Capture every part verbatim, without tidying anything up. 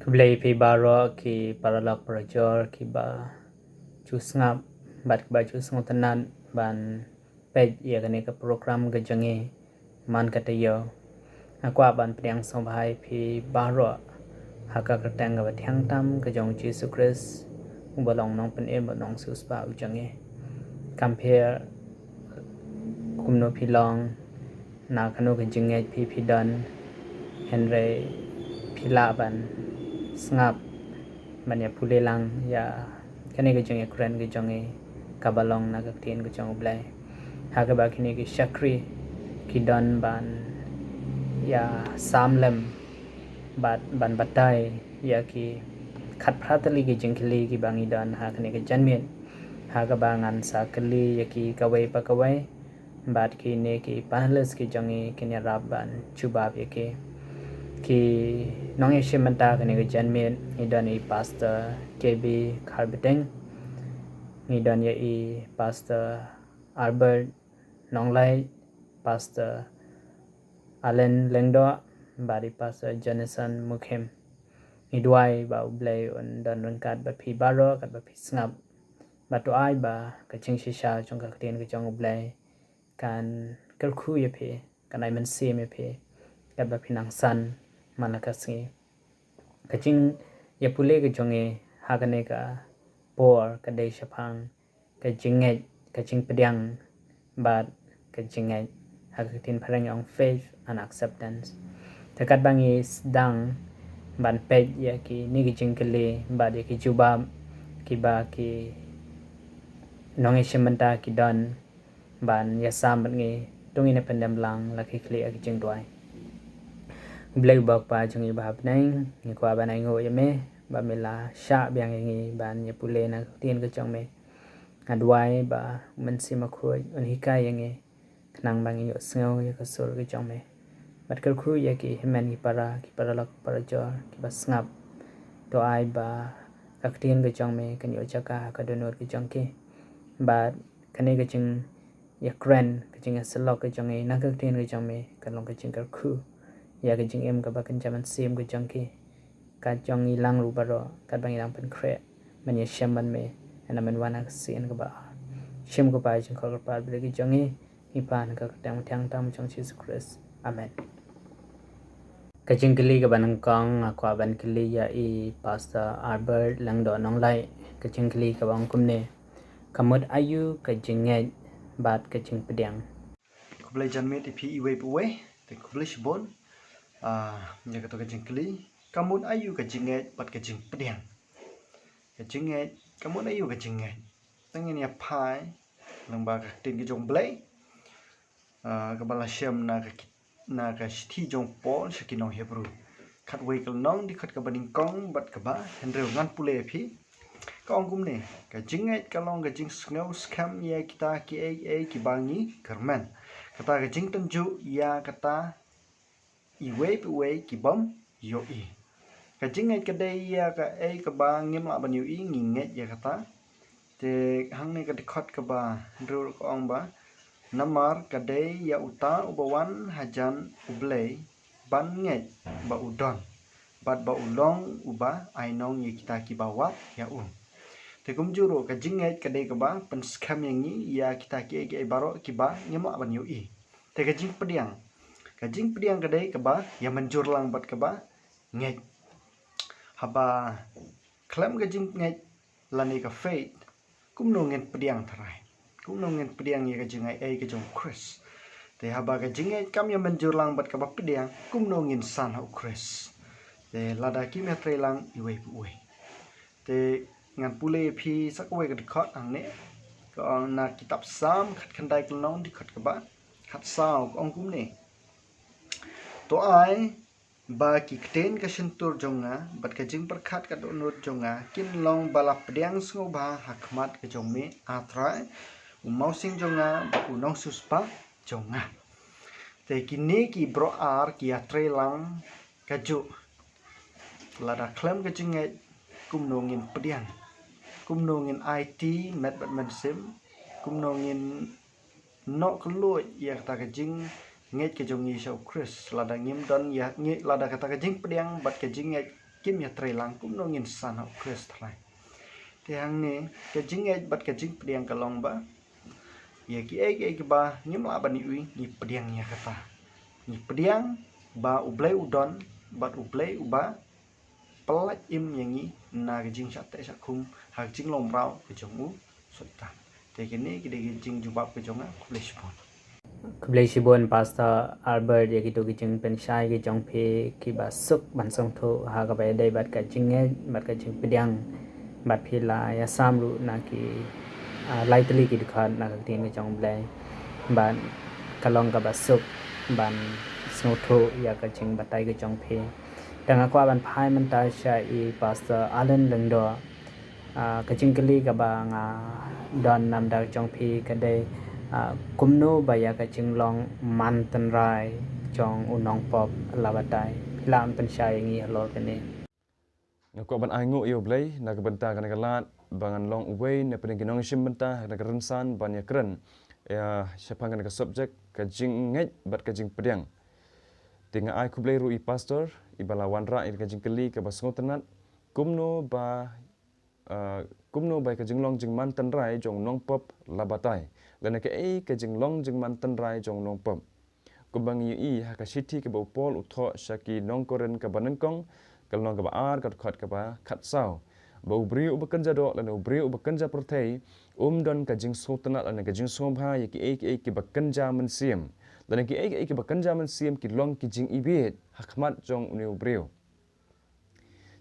Khublei phi baroh ki paralok parajor kiba ju sngap bad kiba ju sngewtynnat ban peit ïa kane ka program ka jong ngi man ka taïew. Nga kwah ban pdiang sngewbha ïa phi baroh ha ka kyrteng kaba thiang tam ka jong Jisu Khrist, uba long nongpynim bad nongsiewspah u jong ngi. Kam pher kumno phi long, na kano ka jingngeit phi phi don, hynrei phi lah ban sngap ban ïa pule lang ïa kane ka jingïakren ka jong ngi kaba long na ka ktien ka jong U Blei. Ha kaba kine ki shakri ki don ban ïa sam lem bad ban batai ïa ki khatphra tylli ki jingkylli kiba ngi don ha kane ka janmiet. Ha kaba ngan sa kylli ïa ki kawei pa kawei bad kine ki panelist ki jong ngi kin ïarap ban jubab ïa ki. Ki nongïashim bynta kane ka janmiet ngi don i Pastor K B Kharbeteng, ngi don ïa i Pastor Albert Nonglait, Pastor Allen Lyngdoh bad i Pastor Jonathan Mukhim. Ngi duwai ba U Blei un don ryngkat bad phi baroh katba phi sngap. Bad to ai ba ka jingshisha jong ka ktien ka jong U Blei kan kyrkhu ïa phi, kan ai mynsiem ïa phi katba phi nang san man la ka sngi. Ka jingïapule ka jong ngi ha kane ka por ka dei shaphang ka jingngeit, ka jingpdiang bad ka jingngeit. Ha ka ktien phareng ong faith and acceptance. Te katba ngi sdang ban peit ïa kine ki jingkylli bad ïa ki jubab kiba ki nongïashim bynta ki don ban ïasam bad ngi, to ngin ïa pyndem lang la ki khlieh ha ki jingduwai. Blei U Kpa jong ngi ba ha bneng, ngi kwah ban ainguh ïa me ba me la shah biang ïa ngi ban ïapule na ka ktien ka jong me. Nga duwai ba U Mynsiem Bakhuid un hikai ïa ngi khnang ba ngin ïohsngew ïa ka sur ka jong me. Bad kyrkhu ïa ki hynmen ki para, ki paralok parajor kiba sngap. To ai ba ka ktien ka jong me kan ïoh jaka ha ka dohnud ka jong ki. Bad kane ka jingïakren, ka jingïasyllok ka jong ngi na ka ktien ka jong me kan long ka jingkyrkhu ïa ka jingim kaba kynja mynsiem ka jong ki, ka jong ngi lang ruh baroh katba ngi dang pynkhreh ban ïashem bad me. Ïa na mynwan ha ka sien kaba ar. Shim ko Pa jingkhot kyrpad bad ka jong ngi, ngi pan ha ka kyrteng thiang tam jong Jisu Khrist. Amen. Ka jingkylli kaba nyngkong nga kwah ban kylli ïa i Pastor Albert Lyngdoh Nonglait. Ka jingkylli kaba ong kumne: ka mut aïu ka jingngeit bad ka jingpdiang? Khublei janmiet ïa phi iwei pa iwei. Te khublei shibun, ah, ïa kato ka jingkylli. Ka mut aïu ka jingngeit bad ka jingpdiang? Ka jingngeit, ka mut aïu ka jingngeit? Te ngin ïa phai lyngba ka ktien ka jong U Blei, ah, kaba la shem na ka ki-, na ka shithi jong u Paul sha ki nong Hebru. Khatwei ka lynnong, dkhot kaba nyngkong bad kaba hynriew, ngan pule ïa phi. Ka ong kumne: ka jingngeit ka long ka jingsngew skhem ïa kita kiei kiei kiba ngi kyrmen. Kata ka jingtynjuh ïa kata iwei pa iwei ki bym ïohi. Ka jingngeit ka dei ïa kaei kaba ngim lah ban ïohi, ngi ngeit ïa kata. Te hangne ka dkhot kaba hynriew ka ong ba, namar ka dei ïa uta uba wan hajan U Blei ban ngeit ba u don, bad ba u long uba ainong ïa kita kiba wad ïa u. Te kumjuh ruh ka jingngeit ka dei kaba pynskhem ïa ngi ïa kita kiei kiei baroh kiba ngim lah ban ïohi. Te ka jingpdiang, ka jingpdiang ka dei kaba ïa mynjur lang bad kaba ngeit. Haba khlem ka jingngeit lane ka faith, kumno ngin pdiang tharai? Kumno ngin pdiang ïa ka jingai ei ka jong U Khrist? Te haba ka jingngeit kam ïa mynjur lang bad kaba pdiang, kumno ngin san ha U Khrist? Te lada kim ïatrei lang iwei pa iwei. Te ngan pule ïa phi sa kawei ka dkhot hangne. Ka ong na kitab Salm khatkhyndai ka lynnong, dkhot kaba khatsaw, ka ong kumne: To ai ba ki ktien ka shyntur jong nga bad ka jingpyrkhat ka dohnud jong nga kin long ba la pdiang sngewbha ha khmat ka jong me, A Trai, u mawsing jong nga bad u nongsiewspah jong nga. Te kine ki baroh ar ki ïatrei lang kajuh. Lada khlem ka jingngeit, kumno ngin pdiang? Kumno ngin aiti met bad mynsiem? Kumno ngin noh kylluid ïa kata ka jingngeit ka jong ngi sha U Khrist lada ngim don ïa ngi, lada kata ka jingpdiang bad ka jingngeit kim ïatreilang kumno ngin san ha u Khrist Trai. Te hangne ka jingngeit bad ka jingpdiang ka long ba ïa kiei kiei kiba ngim lah ban ïohi ngi pdiang ïa kata. Ngi pdiang ba U Blei u don bad U Blei uba pyllait im ïa ngi na ka jingshah teh shah khum ha ka jinglong mraw ka jong u Soitan. Te kine ki dei ki jingjubab ka jong nga. Khublei shibun. Khublei shibun Pastor Albert ïa kito ki jingpynshai ki jong phi kiba suk ban sngewthuh ha kaba ïadei bad ka jingngeit bad ka jingpdiang, bad phi la ïasam ruh na ki, ah, lai tylli ki dkhot na ka ktien ka jong U Blei. Bad ka long kaba suk ban sngewthuh ïa ka jingbatai ka jong phi. Te nga kwah ban phai mynta sha i Pastor Allen Lyngdoh. Ah, ka jingkylli kaba nga don namar jong phi ka dei, ah, kumno ba ïa ka jinglong man tynrai jong u nongpop la batai. Phi lah ban pynshai ïa ngi halor kane. Nga kwah ban ainguh ïa U Blei na ka bynta kane ka lad ba ngan long uwei na pdeng ki nongshim bynta na ka rynsan ban ïakren ïa shaphang kane ka subject, ka jingngeit bad ka jingpdiang. Te nga ai khublei ruh i Pastor iba la wanrah ïa ka jingkylli kaba sngewtynnat, kumno ba, ah, kumno ba ïa ka jinglong jingman tynrai jong u nongpop la batai, lane kaei ka jinglong jingman tynrai jong u nongpop. Kumba ngi ïohi ha ka shithi kaba u Paul u thoh sha ki nong Korinth kaba nyngkong, ka lynnong kaba ar, ka dkhot kaba khatsaw, ba u briew uba kynja doh lane u briew uba kynja pyrthei um don ka jingsngewtynnat lane ka jingsngewbha ïa kiei kiei kiba kynja mynsiem, lane kiei kiei kiba kynja mynsiem ki long ki jingiwbit ha khmat jong une u briew.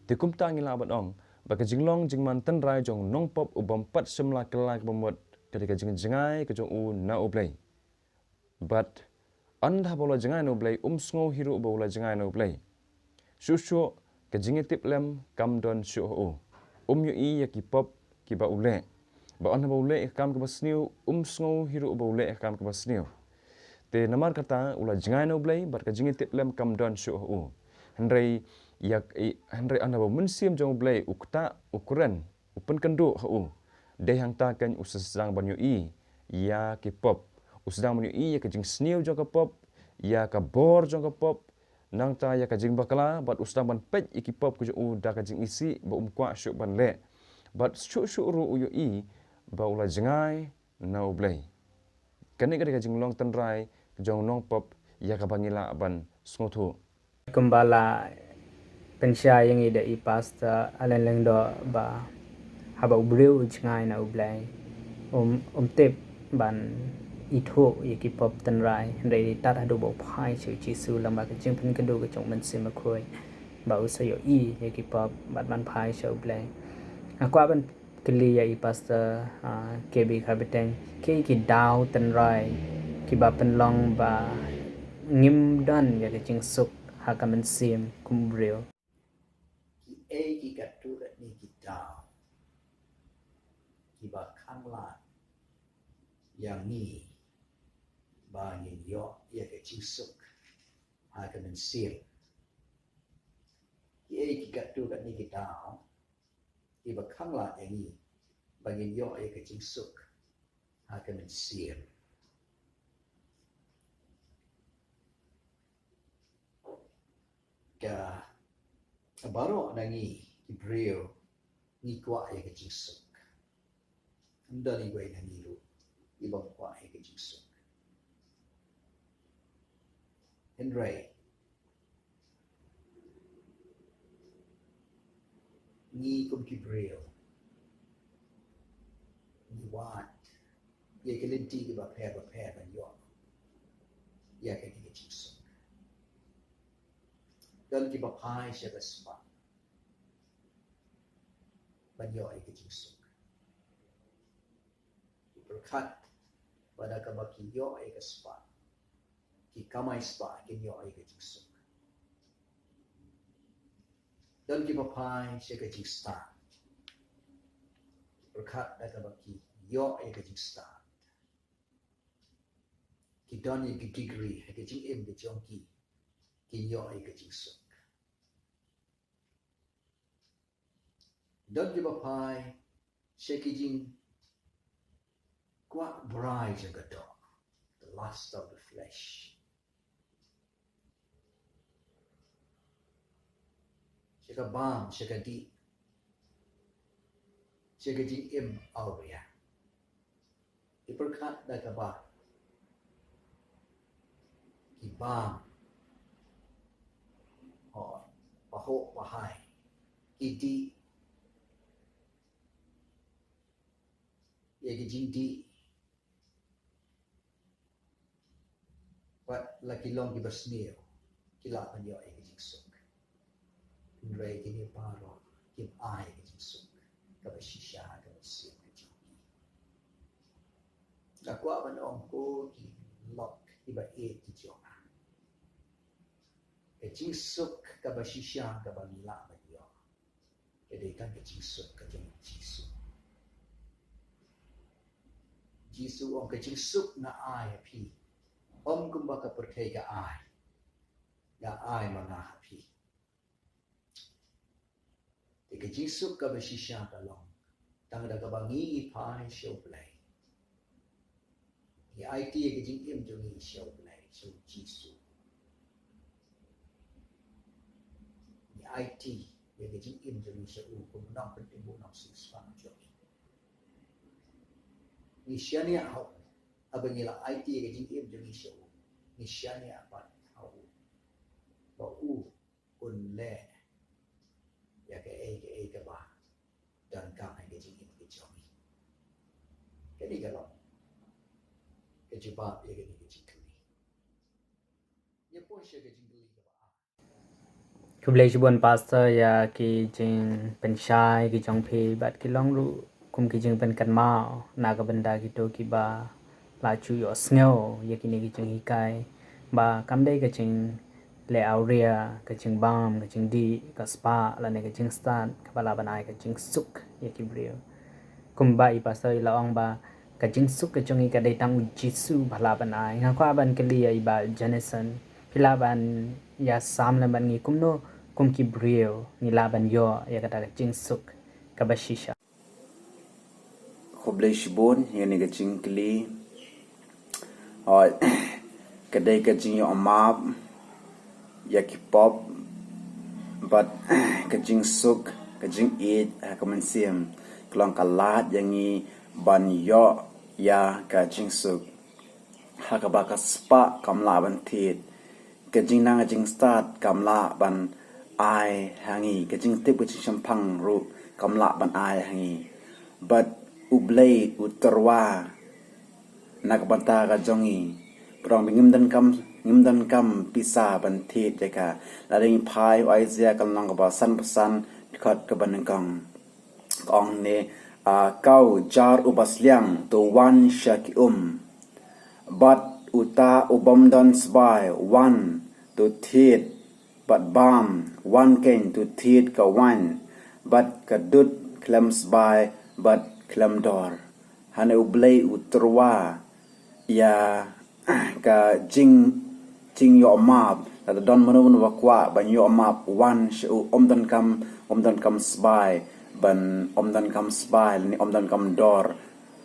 Te kumta ngi lah ban ong ba ka jinglong jingman tynrai jong u nongpop u bym pat shym la kylla kaba mut ka dei ka jingjngai ka jong u na U Blei. Bad ynda haba u la jngai na U Blei, um sngew hi ruh ba u la jngai na U Blei. Shuh shuh ka jingïatiplem kam don shuh ha u. Um ïohi ïa ki pop kiba u leh. Bad ynda haba u leh ïa ka kam kaba sniew, um sngew hi ruh ba u leh ïa ka kam kaba sniew. Te namar kata u la jngai na U Blei bad ka jingïatiplem kam don shuh ha u. Hynrei ïa, i, hynrei ynda ba u Mynsiem jong U Blei u ktah, u kren, u pynkynduh ha u, dei hangta kein u sdang ban ïohi ïa ki pop. U sdang ban ïohi ïa ka jingsniew jong ka pop, ïa ka bor jong ka pop, nangta ïa ka jingbakla, bad u sdang ban peit ïa ki pop ka jong u da ka jingisih ba um kwah shuh ban leh. Bad shuh shuh ruh u ïohi ba u la jngai na U Blei. Kane ka dei ka jinglong tynrai jong u nongpop ïa kaba ngi lah ban sngewthuh. Kumba la pynshai ïa ngi da i Pastor Allen Lyngdoh ba haba u briew u jngai na U Blei, um, um tip ban ithuh ïa ki pop tynrai, hynrei dei tad haduh ba u phai sha u Jisu lyngba ka jingpynkynduh ka jong u Mynsiem Bakhuid ba u sa ïohi ïa ki pop bad ban phai sha U Blei. Nga kwah ban kylli ïa i Pastor, ah, K B Kharpeteng, kiei ki daw tynrai kiba pynlong ba ngim don ïa ka jingsuk ha ka mynsiem kum u briew? Kiei ki katto katne ki daw kiba khanglad ïa ngi ba ngin ïoh ïa ka jingsuk ha ka mynsiem? Kiei ki katto katne ki daw kiba khanglad ïa ngi ba ngin ïoh ïa ka jingsuk ha ka mynsiem? Ka baroh na ngi ki briew ngi kwah ïa ka jingsuk. Ym don iwei na ngi ruh i bym kwah ïa ka jingsuk. Hynrei ngi kum ki briew ngi wad ïa ki lynti kiba pher ba pher ban ïoh ïa ka, ïa ka jingsuk. Don kiba phai sha ka spah ban ïoh ïa ka jingsuk. Ki pyrkhat ba da kaba ki ïoh ïa ka spah, ki kamai spah, kin ïoh ïa ka jingsuk. Don kiba phai sha ka jingstad, ki pyrkhat da kaba ki ïoh ïa ka jingstad, ki don ïa ki degree ha ka jingim ka jong ki, kin ïoh ïa ka jingsuk. Don kiba phai sha ki jingkwah brai jong ka doh, the lust of the flesh. ka bam sha ka dih, sha ka jingim awria. Ki pyrkhat da kaba ki bam, hooid, ba hok ba hai, ki dih ïa ki jingdih. Wat la ki long kiba sniew, ki lah ban ïoh ïa ka jingsuk. Hynrei kine baroh kim ai ïa ka jingsuk kaba shisha, kaba shisha ka jong ki. Nga kwah ban ong ko ki lok kiba ïeit ki jong nga, ka jingsuk kaba shisha kaba ngi lah ban ïoh, ka dei tang ka jingsuk ka jong u Jisu. Jisu ong, ka jingsuk nga ai ha phi, ym kumba ka pyrthei ka ai, nga ai ma nga ha phi. Te ka jingsuk kaba shisha ka long tang da kaba ngi, ngi phai sha U Blei, ngi aiti ïa ka jingim jong ngi sha U Blei, sha u Jisu. Ngi aiti ïa ka jingim jong ngi sha u kum u nongpynim, u nongsiewspah jong ngi. Ngi shaniah ha u, haba ngi la aiti ïa ka jingim jong ngi sha u, ngi shaniah pat ha u ba u un leh ïa kaei kaei kaba donkam ha ka jingim ka jong ngi. Kane ka long ka jubab ïa kane ka jingkylli. Ïa poi sha ka jingkylli kaba ar. Khublei shibun Pastor ïa ki jingpynshai ki jong phi, bad ki long ruh kum ki jingpynkynmaw na ka bynta kito kiba la ju ïohsngew ïa kine ki jinghikai ba kam dei ka jingleh awria, ka jingbam, ka jingdih, ka spah lane ka jingstad kaba lah ban ai ka jingsuk ïa ki briew. Kumba i Pastor i la ong ba ka jingsuk ka jong ngi ka dei tang u Jisu ba lah ban ai. Nga kwah ban kylli ïa i Bah Jonathan, phi lah ban ïasam lem bad ngi kumno kum ki briew ngi lah ban ïoh ïa kata ka jingsuk kaba shisha? Khublei shibun ïa kane ka jingkylli. Hooid, ka dei ka jingïoh map ïa ki pop bad ka jingsuk, ka jingïeit ha ka mynsiem ka long ka lad ïa ngi ban ïoh ïa ka jingsuk. Ha kaba ka spah kam lah ban thied, ka jingnang ka jingstad kam lah ban ai ha ngi, ka jingtip ka jingshemphang ruh kam lah ban ai ha ngi. Bad U Blei u tyrwa na ka bynta ka jong ngi. Pyrshang ba ngim donkam, ngim donkam pisa ban thied ïa ka. Lada ngi phai u Isaiah ka lynnong kaba sanphew san, dkhot kaba nyngkong. Ka ong ne, ah, ka u jar uba sliang to wan sha ki um. Bad uta u bym don sbai wan to thied bad bam, wan keiñ to thied ka waiñ bad ka dud khlem sbai bad khlem dor. Hane U Blei u tyrwa ïa ka jing, jingïoh map. Lada don mano mano ba kwah ban ïoh map, wan sha u. Ym donkam, ym donkam sbai ban, ym donkam sbai lane ym donkam dor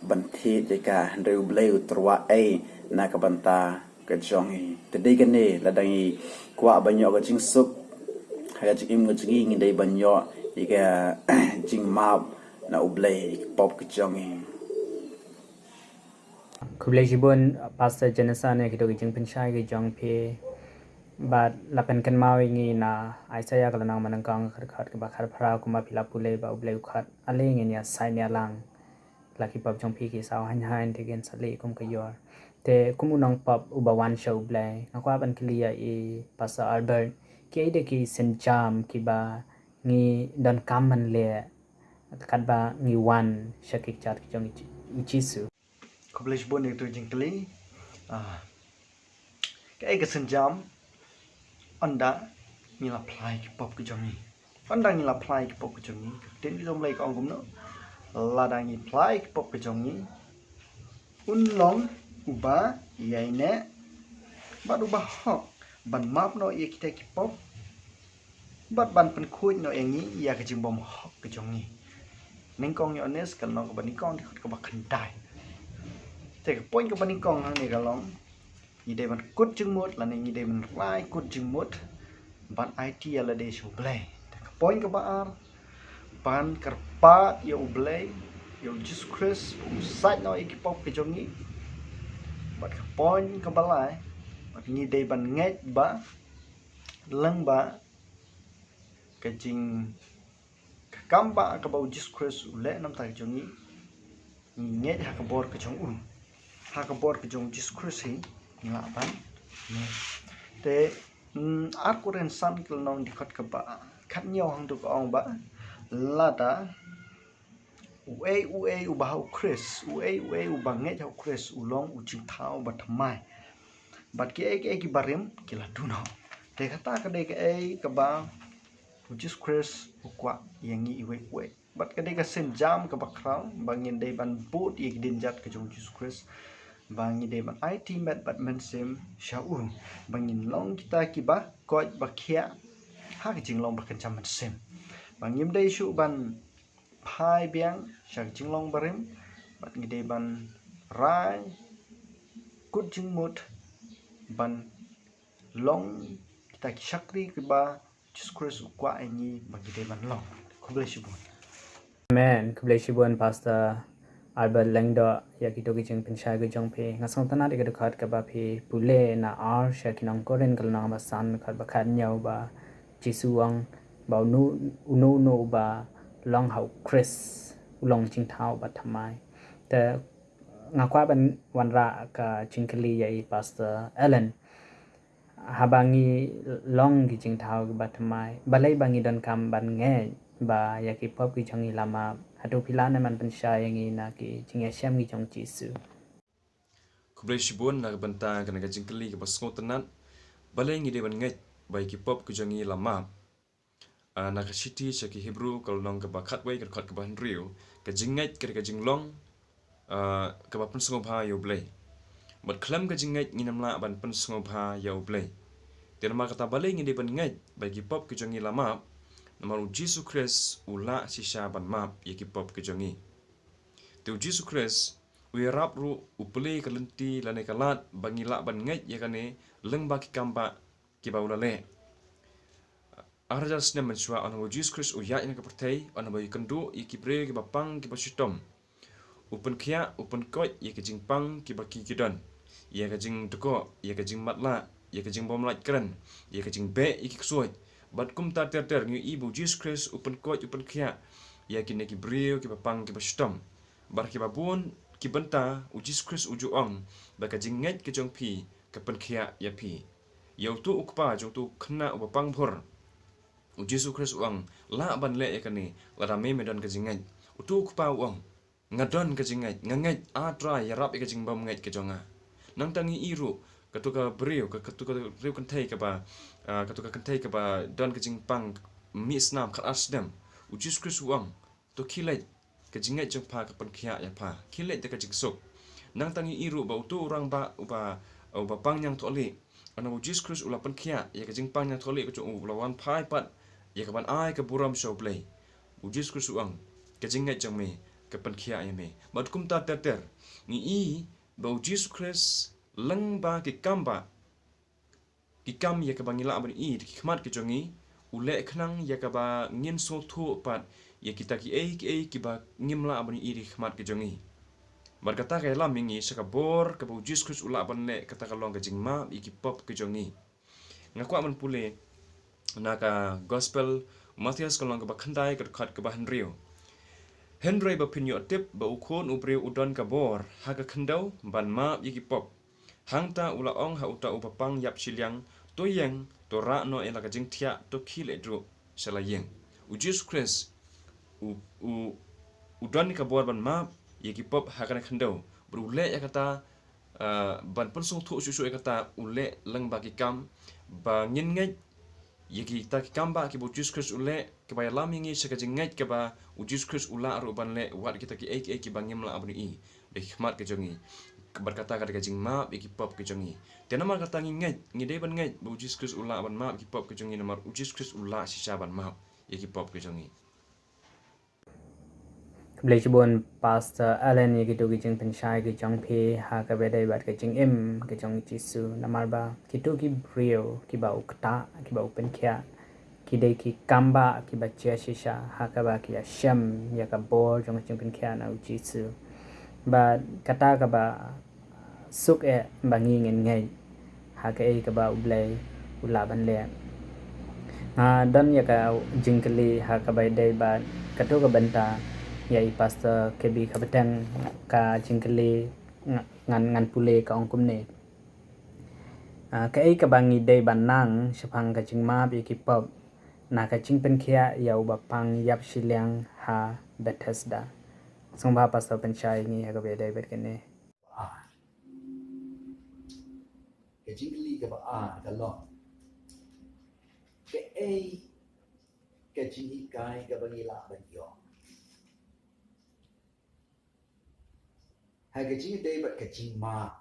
ban thied ïa ka, hynrei U Blei u tyrwa ei na ka bynta ka jong ngi. Te dei kane, lada ngi kwah ban ïoh ka jingsuk ha ka jingim ka jong ngi, ngi dei ban ïoh ïa ka jingmap na U Blei ïa ki pop ka jong ngi. Khublei shibun Pastor Jonathan ïa kito ki jingpynshai ki jong phi. Bad la pynkynmaw ïa ngi na Isaiah ka lynnong ba nyngkong, ka dkhot kaba khatphra, kumba phi la pule ba U Blei u khot, ale ngin ïa sait ïa lang. La ki pop jong phi ki saw haiñ haiñ, te kin sa leh kum ka ïor. Te kum u nongpop uba wan sha U Blei, nga kwah ban kylli ïa i Pastor Albert, kiei de ki sienjam kiba ngi donkam ban leh katba ngi wan sha ki kjat ki jong u Jisu? Khublei shibun ïa kito ki jingkylli. Ah, kaei ka sienjam ynda ngi la phla ïa ki pop ka jong ngi? Ynda ngi la phla ïa ki pop ka jong ngi, ka ktien ka jong U Blei ka ong kumno? Lada ngi phla ïa ki pop ka jong ngi, un long uba ïaineh bad uba hok ban map noh ïa kita ki pop bad ban pynkhuid noh ïa ngi ïa ka jingbymhok ka jong ngi. Nyngkong Ïoannis ka lynnong kaba nyngkong, dkhot kaba khyndai. Te ka point kaba nyngkong hangne ka long, ngi dei ban kut jingmut lane ngi dei ban rai kut jingmut ban aiti ïa lade sha U Blei. Te ka Point kaba ar, ban kyrpad ïa U Blei, ïa U Jisu Khrist, u sait noh ïa ki pop ki jong ngi. Bad ka point kaba lai, bad ngi dei ban ngeit ba lyngba ka jing, ka kam ba kaba U Jisu Khrist u leh namar ka jong ngi, ngi ngeit ha ka bor ka jong u, ha ka bor ka jong U Jisu Khrist hi ngi lah ban ngeit. Te, mm, Ar Korinth san ka lynnong dkhot kaba khathynñiew hangto ka ong ba, lada uei uei uba ha U Khrist, uei uei uba ngeit ha U Khrist, u long u jingthaw ba thymmai. Bad kiei kiei kiba rim ki la duh noh. Te kata ka dei kaei kaba U Jisu Khrist u kwah ïa ngi iwei pa iwei. Bad ka dei ka sienjam kaba khraw ba ngin dei ban bud ïa ki dienjat ka jong U Jisu Khrist, ba ngin dei ban aiti met bad mynsiem sha u, ba ngin long kita kiba koit ba khiah ha ka jinglong ba kynjam mynsiem. Ba ngim dei shuh ban phai biang sha ka jinglong barim, bad ngi dei ban rai kut jingmut ban long kita ki shakri kiba Jisu Khrist u kwah ïa ngi ba ngi dei ban long. Khublei shibun. Amen. Khublei shibun Pastor Albert Lyngdoh ïa kito ki jingpynshai ki jong phi. Nga sngewtynnat ïa ka dkhot kaba phi pule na Ar sha ki nong Korinth ka lynnong ba san, dkhot ba khathynñiew, ba Jisu u ong ba uno uno uno uba long ha U Khrist u long jingthaw ba thymmai. Te nga kwah ban wanrah ka jingkylli ïa i Pastor Alan. Haba ngi long ki jingthaw kiba thymmai, balei ba ngi donkam ban ngeit ba ïa ki pop ki jong ngi la map? Hato phi lah ne em ban pynshai ïa ngi na ki jingïashem ki jong Jisu? Khublei shibun na ka bynta kane ka jingkylli kaba sngewtynnat. Balei ngi dei ban ngeit ba ïa ki pop ki jong ngi la map? Ah, na ka shithi sha ki Hebru ka lynnong kaba khatwei ka dkhot kaba hynriew, ka jingngeit ka dei ka jinglong, ah, kaba pynsngewbha ïa U Blei. Bad khlem ka jingngeit ngin ym lah ban pynsngewbha ïa U Blei. Te namar kata balei ngi dei ban ngeit ba ïa ki pop ki jong ngi la map? Namar U Jisu Khrist u lah shisha ban map ïa ki pop ki jong ngi. Te U Jisu Khrist u ïarap ruh, u plie ka lynti lane ka lad ba ngi lah ban ngeit ïa kane lyngba ki kam ba kiba u la leh. Ar hajar snem mynshuwa, haba U Jisu Khrist u ïaid ha ka pyrthei, haba u ïakynduh ïa ki briew kiba pang kiba shitom, u pynkhiah, u pynkoit ïa ka jingpang kiba ki ki don, ïa ka jingdkoh, ïa ka jingmatlah, ïa ka jingbymlait kren, ïa ka jingbeh ïa ki ksuid. Bad kumta ter ter, ngi ïohi ba U Jisu Khrist u pynkoit, u pynkhiah ïa kine ki briew kiba pang kiba shitom. Bad kiba bun ki bynta, U Jisu Khrist u ju ong ba ka jingngeit ka jong phi ka pynkhiah ïa phi. Ïa uto u kpa jong uto u khynnah uba pang bhur, U Jisu Khrist u ong, lah ban leh ïa kane lada me me don ka jingngeit. Uto u kpa u ong, nga don ka jingngeit, nga ngeit, A Trai, ïarap ïa ka jingbymngeit ka jong nga. Nangta ngi ïohi ruh, kato ka briew, ka, kato ka briew kynthei kaba, ah, kato ka kynthei kaba don ka jingpang mih snam khatar snem, U Jisu Khrist u ong, to khie leit, ka jingngeit jong pha ka pynkhiah ïa pha. Khie leit da ka jingsuk. Nangta ngi ïohi ruh ba uto u rangbah uba, uba pang ñiangthohlieh, haba U Jisu Khrist u la pynkhiah ïa ka jingpang ñiangthohlieh ka jong u, u la wan phai pat ïa ka ban ai ka burom sha U Blei. U Jisu Khrist u ong, ka jingngeit jong me ka pynkhiah ïa me. Bad kumta ter ter, ngi ïohi ba U Jisu Khrist lyngba ki kam ba ki kam ïa kaba ngi lah ban ïohi da ki khmat ki jong ngi, u leh khnang ïa kaba ngin sngewthuh pat ïa kita kiei kiei kiba ngim lah ban ïohi da ki khmat ki jong ngi. Bad kata ka ïalam ïa ngi sha ka bor kaba U Jisu Khrist u lah ban leh, kata ka long ka jingmap ïa ki pop ki jong ngi. Nga kwah ban pule na ka Gospel Mathaios ka lynnong kaba khyndai ka dkhot kaba hynriew. Hynrei ba phin ïoh tip ba U Khun u briew u don ka bor ha ka khyndew ban map ïa ki pop. Hangta u la ong ha uta uba pang ïap shiliang, to ïeng, to rah noh ïa la ka jingthiah, to khie leit ruh sha la ïing. U Jisu Khrist u, u, u don ka bor ban map ïa ki pop ha kane ka khyndew. Bad u leh ïa kata, ah, ban pynsngewthuh shuh shuh ïa kata, u leh lyngba ki kam ba ngin ngeit ïa kita ki kam ba kiba U Jisu Khrist u leh, kaba ïalam ïa ngi sha ka jingngeit kaba U Jisu Khrist u lah ruh ban leh wat kita kiei kiei kiba ngim lah ban ïohi da ki khmat ki jong ngi. Bad kata ka dei ka jingmap ïa ki pop ki jong ngi. Te namar kata ngi ngeit, ngi dei ban ngeit ba U Jisu Khrist u lah ban map ïa ki pop ki jong ngi, namar U Jisu Khrist u lah shisha ban map ïa ki pop ki jong ngi. Khublei shibun Pastor Alan ïa kito ki jingpynshai ki jong phi ha kaba ïadei bad ka jingim ka jong U Jisu, namar ba kito ki briew kiba u ktah, kiba u pynkhiah, ki dei ki kambah kiba jia shisha, ha kaba ki ïashem ïa ka bor jong ka jingpynkhiah na U Jisu. Bad kata kaba suk eh ba ngi ngin ngeit ha kaei kaba U Blei u lah ban leh. Nga don ïa ka jingkylli ha kaba ïadei bad kato ka bynta ïa i Pastor K B Khapteng. Ka jingkylli nga-, ngan, ngan pule, ka ong kumne. Ah, kaei kaba ngi dei ban nang shaphang ka jingmap ïa ki pop na ka jingpynkhiah ïa uba pang ïap shiliang ha Bethesda? Sngewbha Pastor pynshai ngi ha kaba ïadei bad kane. Ar. Ka jingkylli kaba ar ka long, kaei ka jinghikai kaba ngi lah ban ïoh ha ka jingïadei bad ka jingmap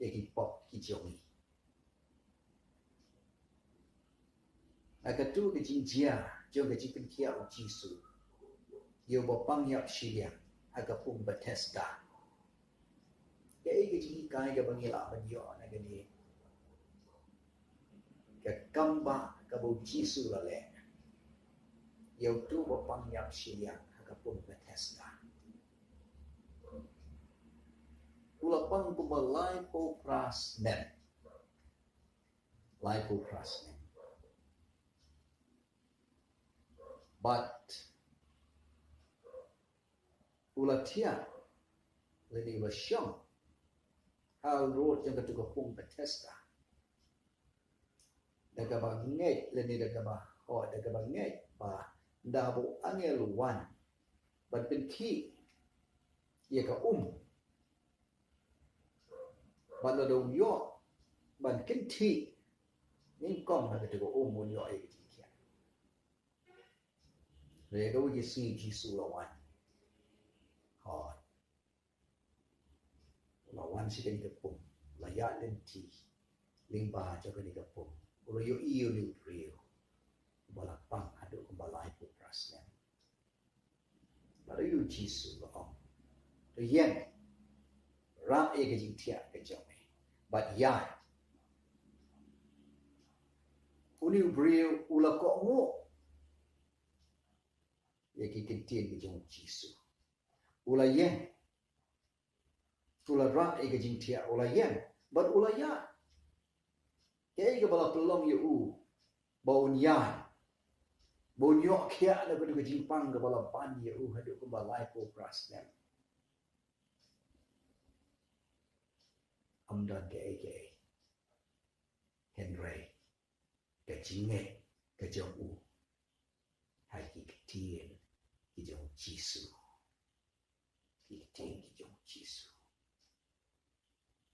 ïa ki pop ki jong ngi? Ha kato ka jingjia jong ka jingpynkhiah U Jisu ïa uba pang ïap shiliang ha ka pung Bethesda, kaei ka jinghikai kaba ngi lah ban ïoh na kane ka kambah kaba U Jisu u la leh ïa uto uba pang ïap shiliang ha ka pung Bethesda? U la pang kumba laiphew phra snem. Laiphew phra snem. Bad u la thiah lane u la shong ha u rud jong kato ka pung Bethesda da kaba ngeit, lane da kaba, oh, da kaba ngeit ba ynda haba u angel u wan ban pynkhih ïa ka um, bad lada u ïoh ban kynthih nyngkong na kato ka um, un ïoh ïa ka jingkhiah. Re ka wi ki sngi Jisu u la wan. Hooid. U la wan sha kane ka pung. U la ïaid lynti lyngba jong kane ka pung. U la ïohi ïa une u briew uba la pang haduh kumba laiphew phra snem. Bad u Jisu u la ong, to ïeng, rah ïa ka jingthiah ka jong me bad ïaid. Une u briew u la kohnguh ïa ki ktien ki jong u Jisu. U la ïeng. U la rah ïa ka jingthiah, u la ïeng bad u la ïaid. Kaei kaba la pynlong ïa u ba un ïaid, ba un ïoh khiah na kato ka jingpang kaba la ban ïa u haduh kumba laiphew phra snem? Ym don kaei kaei, hynrei ka jingngeit ka jong u ha ki ktien ki jong u Jisu. Ki ktien ki jong u Jisu.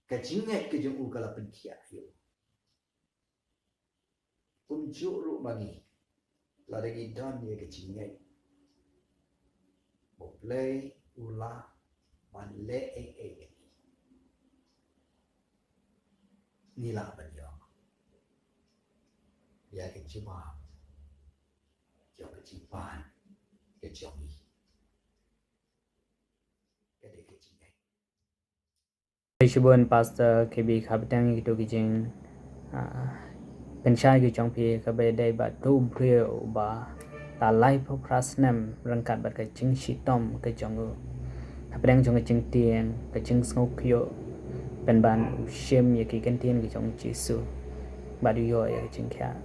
Ka jingngeit ka jong u ka la pynkhiah ïa u. Kumjuh ruh ma ngi, lada ngi don ïa ka jingngeit ba U Blei u lah ban leh ei ei ïa ngi, ngi lah ban ïoh ïa ka jubab jong ka jingpan ka jong ngi. Ka dei ka jingngeit. Khublei shibun Pastor K B Khapteng, ïa kito ki jing, ah, pynshai ki jong phi kaba ïadei bad uto u briew uba la laiphew phra snem ryngkat bad ka jingshitom ka jong u. Hapdeng jong ka jingtieng, ka jingsngewkhia, pynban u shim ïa ki ktien ki jong u Jisu bad u ïoh ïa ka jingkhiah.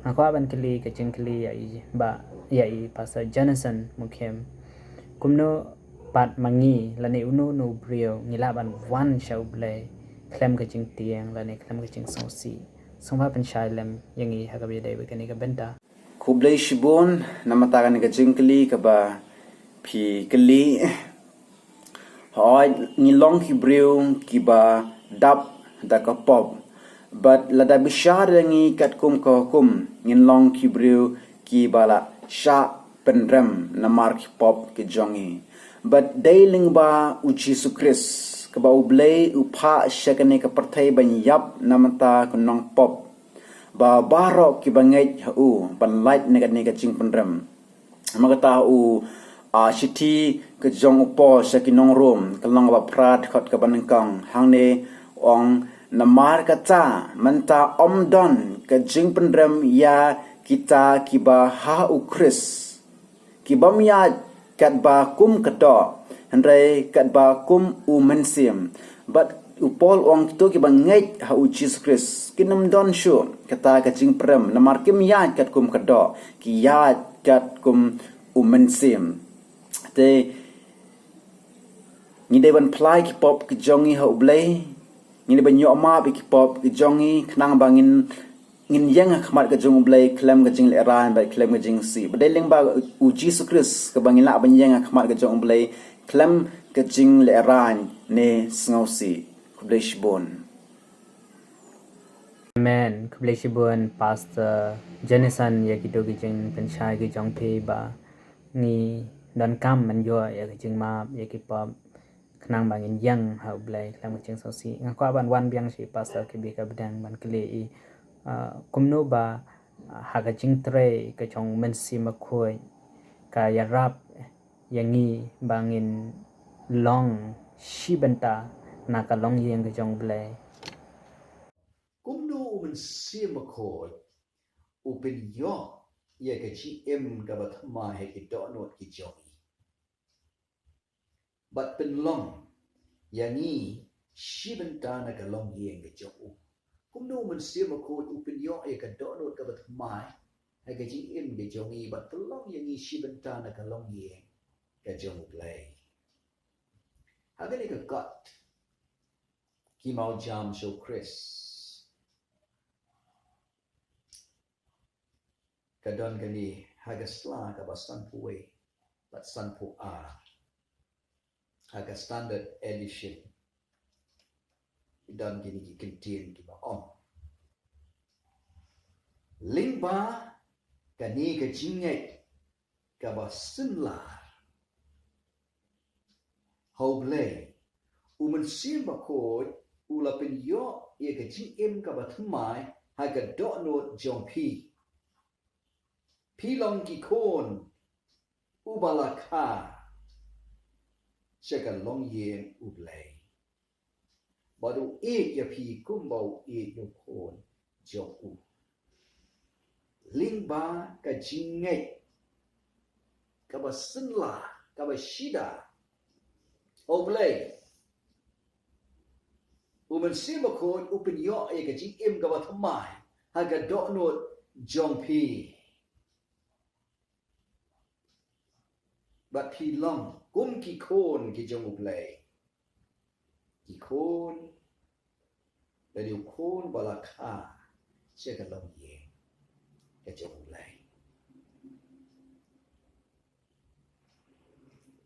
Nga kwah ban kylli ka jingkylli ïa i, ba, ïa i Pastor Jonathan Mukhim. Kumno pat ma ngi, lane uno uno u briew, ngi lah ban wan sha U Blei khlem ka jingtieng lane khlem ka jingsngewsih? Sngewbha pynshai lem ïa ngi ha kaba ïadei bad kane ka bynta. Khublei shibun namar kane ka jingkylli kaba phi kylli. Hooid, ngi long ki briew kiba dap da ka pop. Bad lada bishar ïa ngi katkum ka hukum, ngin long ki briew kiba la shah pynrem namar ki pop ki jong ngi. Bad dei lyngba u Jisu Khrist kaba U Blei u phah sha kane ka pyrthei ban ïap na bynta ki nongpop, ba baroh kiba ngeit ha u ban lait na kane ka jingpynrem. Namar kata u, ah, shithi ka jong u Paul sha ki nong Rom, ka lynnong ba phra, dkhot kaba nyngkong, hangne u ong, namar kata mynta ym don ka jingpynrem ïa Kita kiba ha U Khrist, ki bym ïaid katba kum ka doh, hynrei katba kum U Mynsiem. Bad u Paul u ong, kito kiba ngeit ha U Jisu Khrist kin ym don shuh kata ka jingprem, namar kim ïaid katkum ka doh, ki ïaid katkum U Mynsiem. Te ngi dei ban phla ïa ki pop ki jong ngi ha U Blei, ngi dei ban ïoh map ïa ki pop ki jong ngi, khnang ba ngin, ngin ïeng ha khmat ka jong U Blei khlem ka jinglehrain bad khlem ka jingsngewsih. Ba dei lyngba U Jisu Khrist kaba ngin lah ban ïeng ha khmat ka jong U Blei khlem ka jinglehrain ne sngewsih. Khublei shibun. Amen. Khublei shibun Pastor Jonathan ïa kito ki jingpynshai ki jong phi ba ngi donkam ban ïoh ïa ka jingmap ïa ki pop khnang ba ngin ïeng ha U Blei khlem ka jingsngewsih. Nga kwah ban wan biang sha i Pastor K B Kharpdeng ban kylli i, ah, kumno ba, ah, ha ka jingtrei ka jong U Mynsiem Bakhuid ka ïarap ïa ngi ba ngin long shi bynta na ka longïing ka jong U Blei. Kumno U Mynsiem Bakhuid u pynïoh ïa ka jingim kaba thymmai ha ki dohnud ki jong ngi, bad pynlong ïa ngi shi bynta na ka longïing ka jong u? Kumno U Mynsiem Bakhuid u pynïoh ïa ka dohnud kaba thymmai ha ka jingim ka jong ngi bad pynlong ïa ngi shi bynta na ka longïing ka jong U Blei? Ha kane ka kot ki mawjam sha U Khrist, ka don kane ha ka sla kaba sanphew wei bad sanphew ar. Ha ka Standard Edition ki don kine ki kyntien kiba ong, lyngba kane ka jingngeit kaba synlar ha U Blei, U Mynsiem Bakhuid u la pynïoh ïa ka jingim kaba thymmai ha ka dohnud jong phi. Phi long ki khun uba la kha sha ka longïing U Blei, bad u ïeit ïa phi kumba u ïeit ïa u Khun jong u. Lyngba ka jingngeit kaba synlar, kaba shida ha U Blei, U Mynsiem Bakhuid u pynïoh ïa ka jingim kaba thymmai ha ka dohnud jong phi. Bad phi long kum ki khun ki jong U Blei, ki khun lane u khun ba la kha sha ka longïing ka jong U Blei.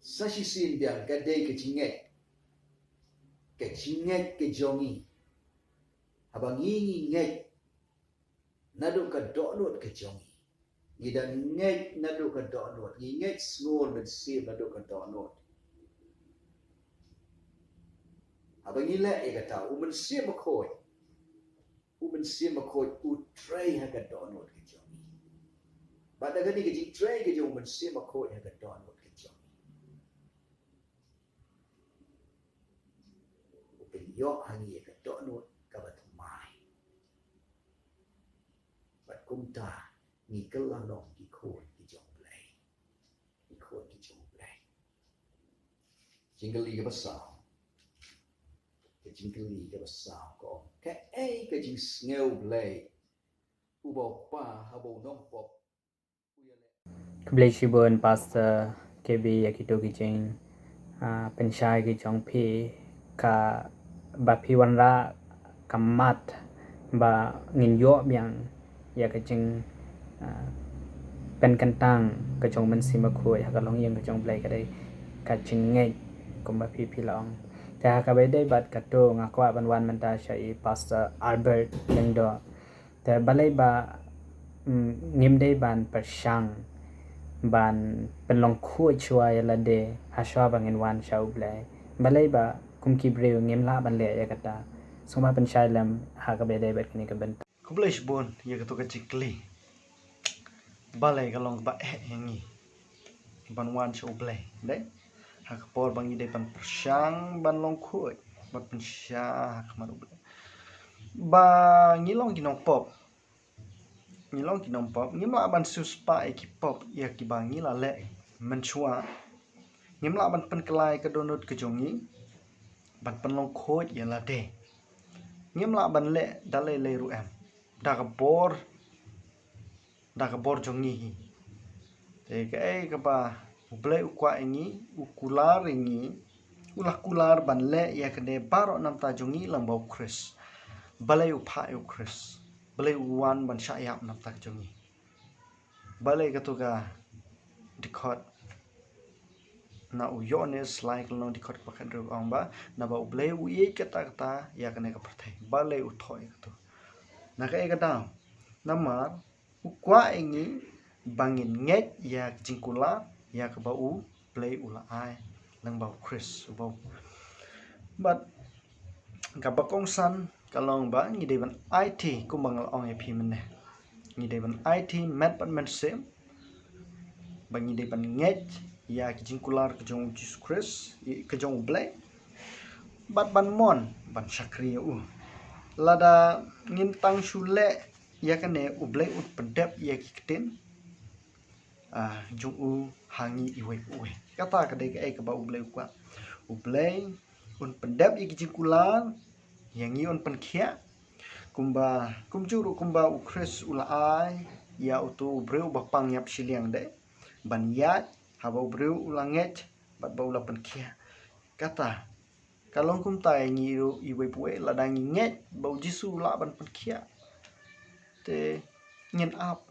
Sa shisien biang ka dei ka jingngeit, ka jingngeit ka jong ngi. Haba ngi, ngi ngeit naduh ka dohnud ka jong ngi, ngi dang ngeit naduh ka dohnud, ngi ngeit Sngur Mynsiem naduh ka dohnud. Haba ngi leh ïa kata, U Mynsiem Bakhuid, U Mynsiem Bakhuid u trei ha ka dohnud ka jong ngi. Bad da kane ka jingtrei ka jong U Mynsiem Bakhuid ha ka dohnud ka jong ngi, u pynïoh ha ngi ïa ka dohnud kaba thymmai. Bad kumta ngi kylla long ki khun ki jong U Blei. Ki khun ki jong U Blei. Jingkylli kaba saw. Ka jingkylli kaba saw ka ong, kaei ka jingsngew Blei uba u kpa haba u nongpop u ïaleh? Khublei shibun Pastor K B ïa kito ki jing, ah, pynshai ki jong phi, kaba phi wanrah ka mat ba ngin ïoh biang ïa ka jing, ah, pynkyntang ka jong U Mynsiem Bakhuid ha ka longïing ka jong U Blei ka dei ka jingngeit kumba phi, phi la ong. Te ha kaba ïadei bad kato nga kwah ban wan mynta sha i Pastor Albert Lyngdoh. Te balei ba, mm, ngim dei ban pyrshang ban pynlong khuid shuwa ïa lade ha shuwa ba ngin wan sha U Blei? Balei ba kum ki briew ngim lah ban leh ïa kata? Sngewbha pynshai lem ha kaba ïadei bad kane ka bynta. Khublei shibun ïa kato ka jingkylli. Balei ka long kaba eh ïa ngi ban wan sha U Blei, dei? Ha ka por ba ngi dei ban pyrshang ban long khuid, ban pynshai ha khmat U Blei. Ba ngi long ki nongpop, Ngi long ki nongpop, ngim lah ban siewspah ïa ki pop ïa kiba ngi la leh mynshuwa. Ngim lah ban pynkylla ïa ka dohnud ka jong ngi ban pynlong khuid ïa lade. Ngim lah ban leh da lei lei ruh em, da ka bor, da ka bor jong ngi hi. Te kaei kaba U Blei u kwah ïa ngi, u kular ïa ngi, u la kular ban leh ïa kane baroh namar jong ngi lyngba U Khrist. Balei u phah ïa U Khrist? Balei u wan ban shah ïap namar jong ngi? Balei kato ka dkhot na u Ïoannis lai ka lynnong, dkhot kaba khathynriew ong ba, naba U Blei u ïeit katta katta ïa kane ka pyrthei. Balei u thoh ïa kato? Na kaei ka daw? Namar u kwah ïa ngi ba ngin ngeit ïa ka jingkular ïa kaba U Blei u la ai lyngba U Khrist, uba u. Bad kaba kongsan ka long ba ngi dei ban aiti, kumba nga la ong ïa phi mynne. Ngi dei ban aiti met bad mynsiem ba ngi dei ban ngeit ïa ki jingkular ka jong U Jisu Khrist, i-, ka jong U Blei. Bad ban mon, ban shakri ïa u. Lada ngin tang shu leh ïa kane, U Blei un pyndep ïa ki ktien, ah, jong u ha ngi iwei pa iwei. Kata ka dei kaei kaba U Blei u kwah. U Blei un pyndep ïa ki jingkular, ïa ngi un pynkhiah. Kumba, kumjuh ruh kumba U Khrist u la ai ïa uto u briew uba pang ïap shiliang de ban ïaid, haba u briew u la ngeit bad ba u la pynkhiah. Kata ka long kumta ïa ngi ruh iwei pa iwei, lada ngi ngeit ba U Jisu u lah ban pynkhiah, te ngin ap,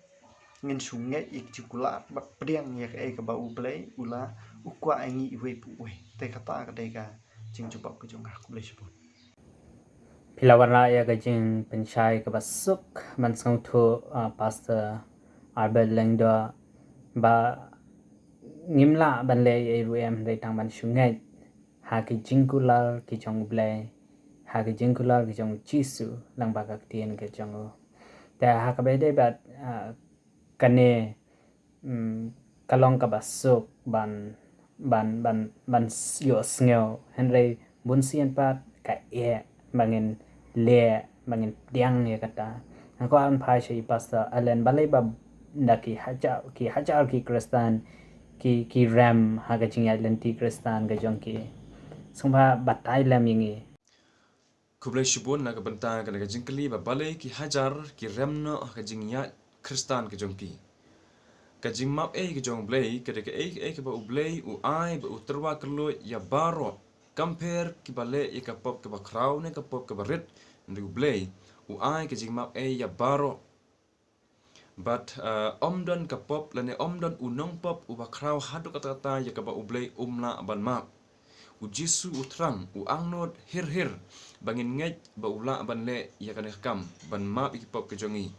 ngin shu ngeit ïa ki jingkular bad pdiang ïa kaei kaba U Blei u la, u kwah ïa ngi iwei pa iwei. Te kata ka dei ka jingjubab ka jong nga. Khublei shibun. Phi la wanrah ïa ka jingpynshai kaba suk ban sngewthuh, ah, Pastor Albert Lyngdoh, ba ngim lah ban leh ei ruh em hynrei tang ban shu ngeit ha ki jingkular ki jong U Blei, ha ki jingkular ki jong U Jisu lyngba ka ktien ka jong u. Te ha kaba ïadei bad, ah, kane, mm, ka long kaba suk ban, ban, ban, ban s-, ïohsngew, hynrei bunsien pat ka eh ba ngin leh, ba ngin pdiang ïa kata. Nga kwah ban phai sha i Pastor Allen, balei ba da ki hajar, ki hajar ki Khristan ki, ki rem ha ka jingïaid lynti Khristan ka jong ki. Sngewbha batai lem ïa ngi. Khublei shibun na ka bynta kane ka jingkylli ba balei ki hajar ki rem noh ha ka jingïaid Khristan ka jong ki. Ka jingmap ei ka jong U Blei ka dei kaei kaei kaba U Blei u ai bad u tyrwa kylluid ïa baroh. Kam pher kiba leh ïa ka pop kaba khraw ne ka pop kaba rit, hynrei U Blei u ai ka jingmap ei ïa baroh. Bad, eh, ym don ka pop lane ym don u nongpop uba khraw haduh katta katta ïa kaba U Blei um lah ban map. U Jisu u thrang, u angnud hir hir ba ngin ngeit ba u lah ban leh ïa kane ka kam ban map ïa ki pop ki jong ngi.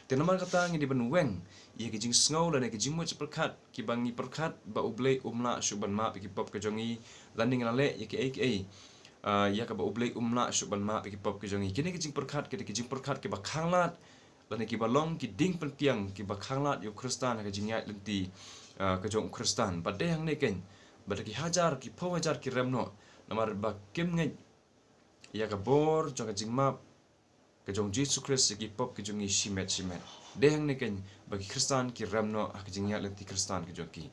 Te namar kata ngi dei ban weng ïa ki jingsngew lane ki jingmut jingpyrkhat kiba ngi pyrkhat ba U Blei um lah shuh ban map ïa ki pop ki jong ngi, lane ngi la leh ïa kiei kiei, ah, ïa kaba U Blei um lah shuh ban map ïa ki pop ki jong ngi. Kine ki jingpyrkhat ki dei ki jingpyrkhat kiba khanglad lane kiba long ki dieng pynkiang kiba khanglad ïa u Khristan ha ka jingïaid lynti, ah, ka jong u Khristan. Bad dei hangne keiñ ba da ki hajar, ki phew hajar ki rem noh namar ba kim ngeit ïa ka bor jong ka jingmap ka jong Jisu Khrist ïa ki pop ki jong ngi shimet shimet. Dei hangne keiñ ba ki Khristan ki rem noh ha ka jingïaid lynti Khristan ka jong ki.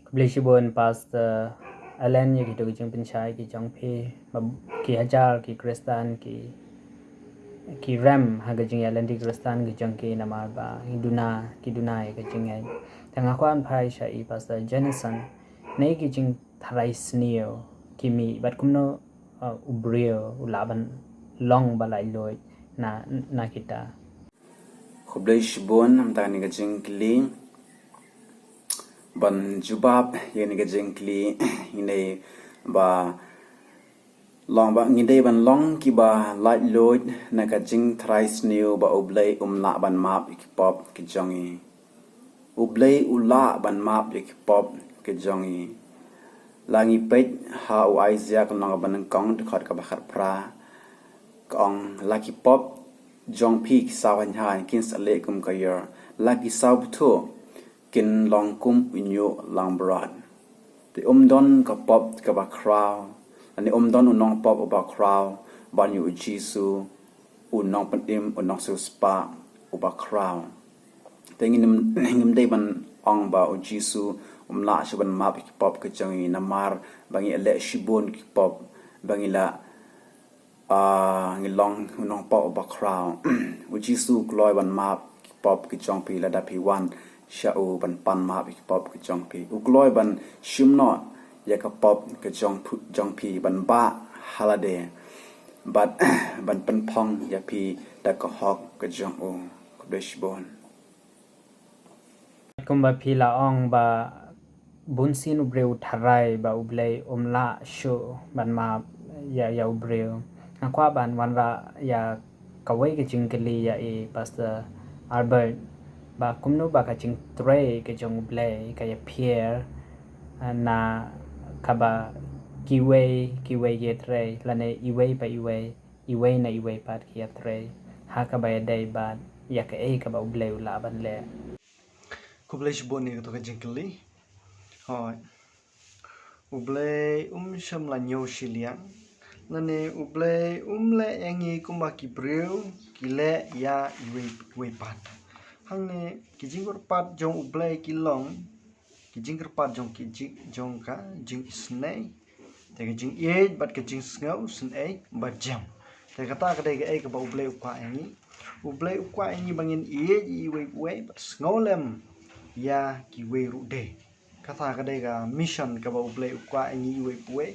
Khublei shibun Pastor Allen ïa kito ki jingpynshai ki jong phi, ba ki hajar ki Khristan ki, ki rem ha ka jingïaid lynti Khristan ki jong ki namar ba ki duna, ki duna ïa ka jingngeit. Te nga kwah ban phai sha i Pastor Jenison, ne ki jingtharai sniew ki mih bad kumno, uh, u briew u lah ban long ba laitluid na, na kita. Khublei shibun namar kane ka jingkylli. Ban jubab ïa kane ka jingkylli, ngi dei ba long ba, ngi dei ban long kiba laitluid na ka jingtharai sniew ba U Blei um lah ban map ïa ki pop ki jong ngi. U Blei u lah ban map ïa ki pop ki jong ngi. La ngi peit ha u Isaiah ka lynnong kaba nyngkong, dkhot kaba khatphra, ka ong, la ki pop jong phi ki saw hynhai kin sa lieh kum ka ïor, la ki saw bthuh kin long kum u ñiuh langbrot. Te um don ka pop kaba khraw, lane um don u nongpop uba khraw ban ïa u Jisu, u nongpynim, u nongsiewspah, uba khraw. Te ngim, ngim dei ban ong ba u Jisu um lah shuh ban map ïa ki pop ki jong ngi namar ba ngi leh shibun ki pop ba ngi la, ah, ngi long u nongpop uba khraw. U Jisu u kloi ban map ki pop ki jong phi lada phi wan sha u ban pan map ki pop ki jong phi. U kloi ban shim noh ïa ka pop ka jong phi, jong phi ban bah ha lade bad ban pynphong ïa phi da ka hok ka jong u. Khublei shibun. Kumba phi la ong ba bun sien u briew u tharai ba U Blei um lah shuh ban map ïa, ïa u briew. Nga kwah ban wanrah ïa kawei ka jingkylli ïa i Pastor Albert ba kumno ba ka jingtrei ka jong U Blei ka ïapher, ah, na kaba kiwei kiwei ki ïatrei lane iwei pa iwei, iwei na iwei pat ki ïatrei ha kaba ïadei bad ïa kaei kaba U Blei u lah ban leh. Khublei shibun ïa kato ka jingkylli. Hooid. U Blei um shym la ñiew shiliang. Lane U Blei um leh ïa ngi kumba ki briew ki leh ïa iwei iwei pat. Hangne ki jingkyrpad jong U Blei ki long ki jingkyrpad jong ki jing, jong ka jingisynei. Te ka jingïeit bad ka jingsngew synei bad jem. Te kata ka dei kaei kaba U Blei u kwah ïa ngi. U Blei u kwah ïa ngi ba ngin ïeit ïa iwei pa iwei bad sngewlem ïa kiwei ruh de. Kata ka dei ka mission kaba U Blei u kwah ïa ngi iwei pa iwei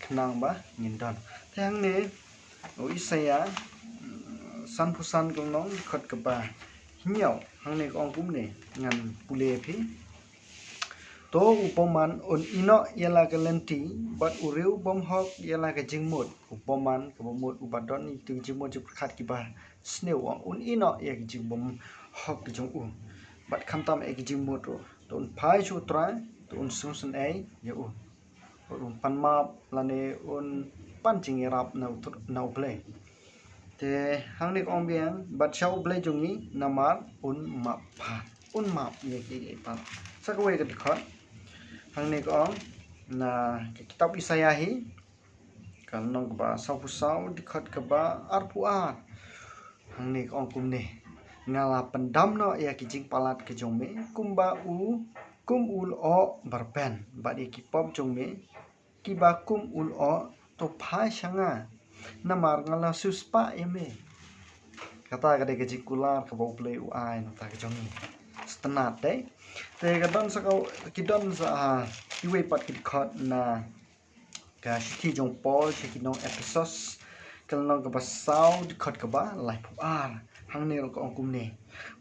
khnang ba ngin don. Te hangne u Isaïah, mm, sanphew san ka lynnong dkhot kaba hynñiew, hangne ka ong kumne, ngan pule ïa phi. To u bymman un ïehnoh ïa la ka lynti bad u riew bymhok ïa la ka jingmut. U bymman kaba mut uba don ïa ki jingmut jingpyrkhat kiba sniew, u ong un ïehnoh ïa ki jingbymhok ki jong u bad khamtam ïa ki jingmut ruh. To un phai sha U Trai, to un sngewsynei ïa u. Bad un pan map lane un pan jingïarap na U Tr-, na U Blei. Te hangne ka ong biang, bad sha U Blei jong ngi namar un map pat. Un map ïa kiei kiei pat. Sa kawei ka dkhot. Hangne ka ong na ka kitab Isaïah hi, ka lynnong kaba sawphew saw dkhot kaba arphew ar. Hangne ka ong kumne. Nga la pyndam noh ïa ki jingpalat ki jong me kumba u, kum u lyoh ba rben, bad ïa ki pop jong me kiba kum u lyoh, to phai sha nga namar nga la siewspah ïa me. Kata ka dei ka jingkular kaba U Blei u ai na ka bynta ka jong ngi. Sngewtynnat dei. Te ka don sa ka, ki don sa, ah, kiwei pat ki dkhot na ka shithi jong u Paul sha ki nong Ephesos, ka lynnong kaba saw dkhot kaba laiphew ar. Hangne ruh ka ong kumne.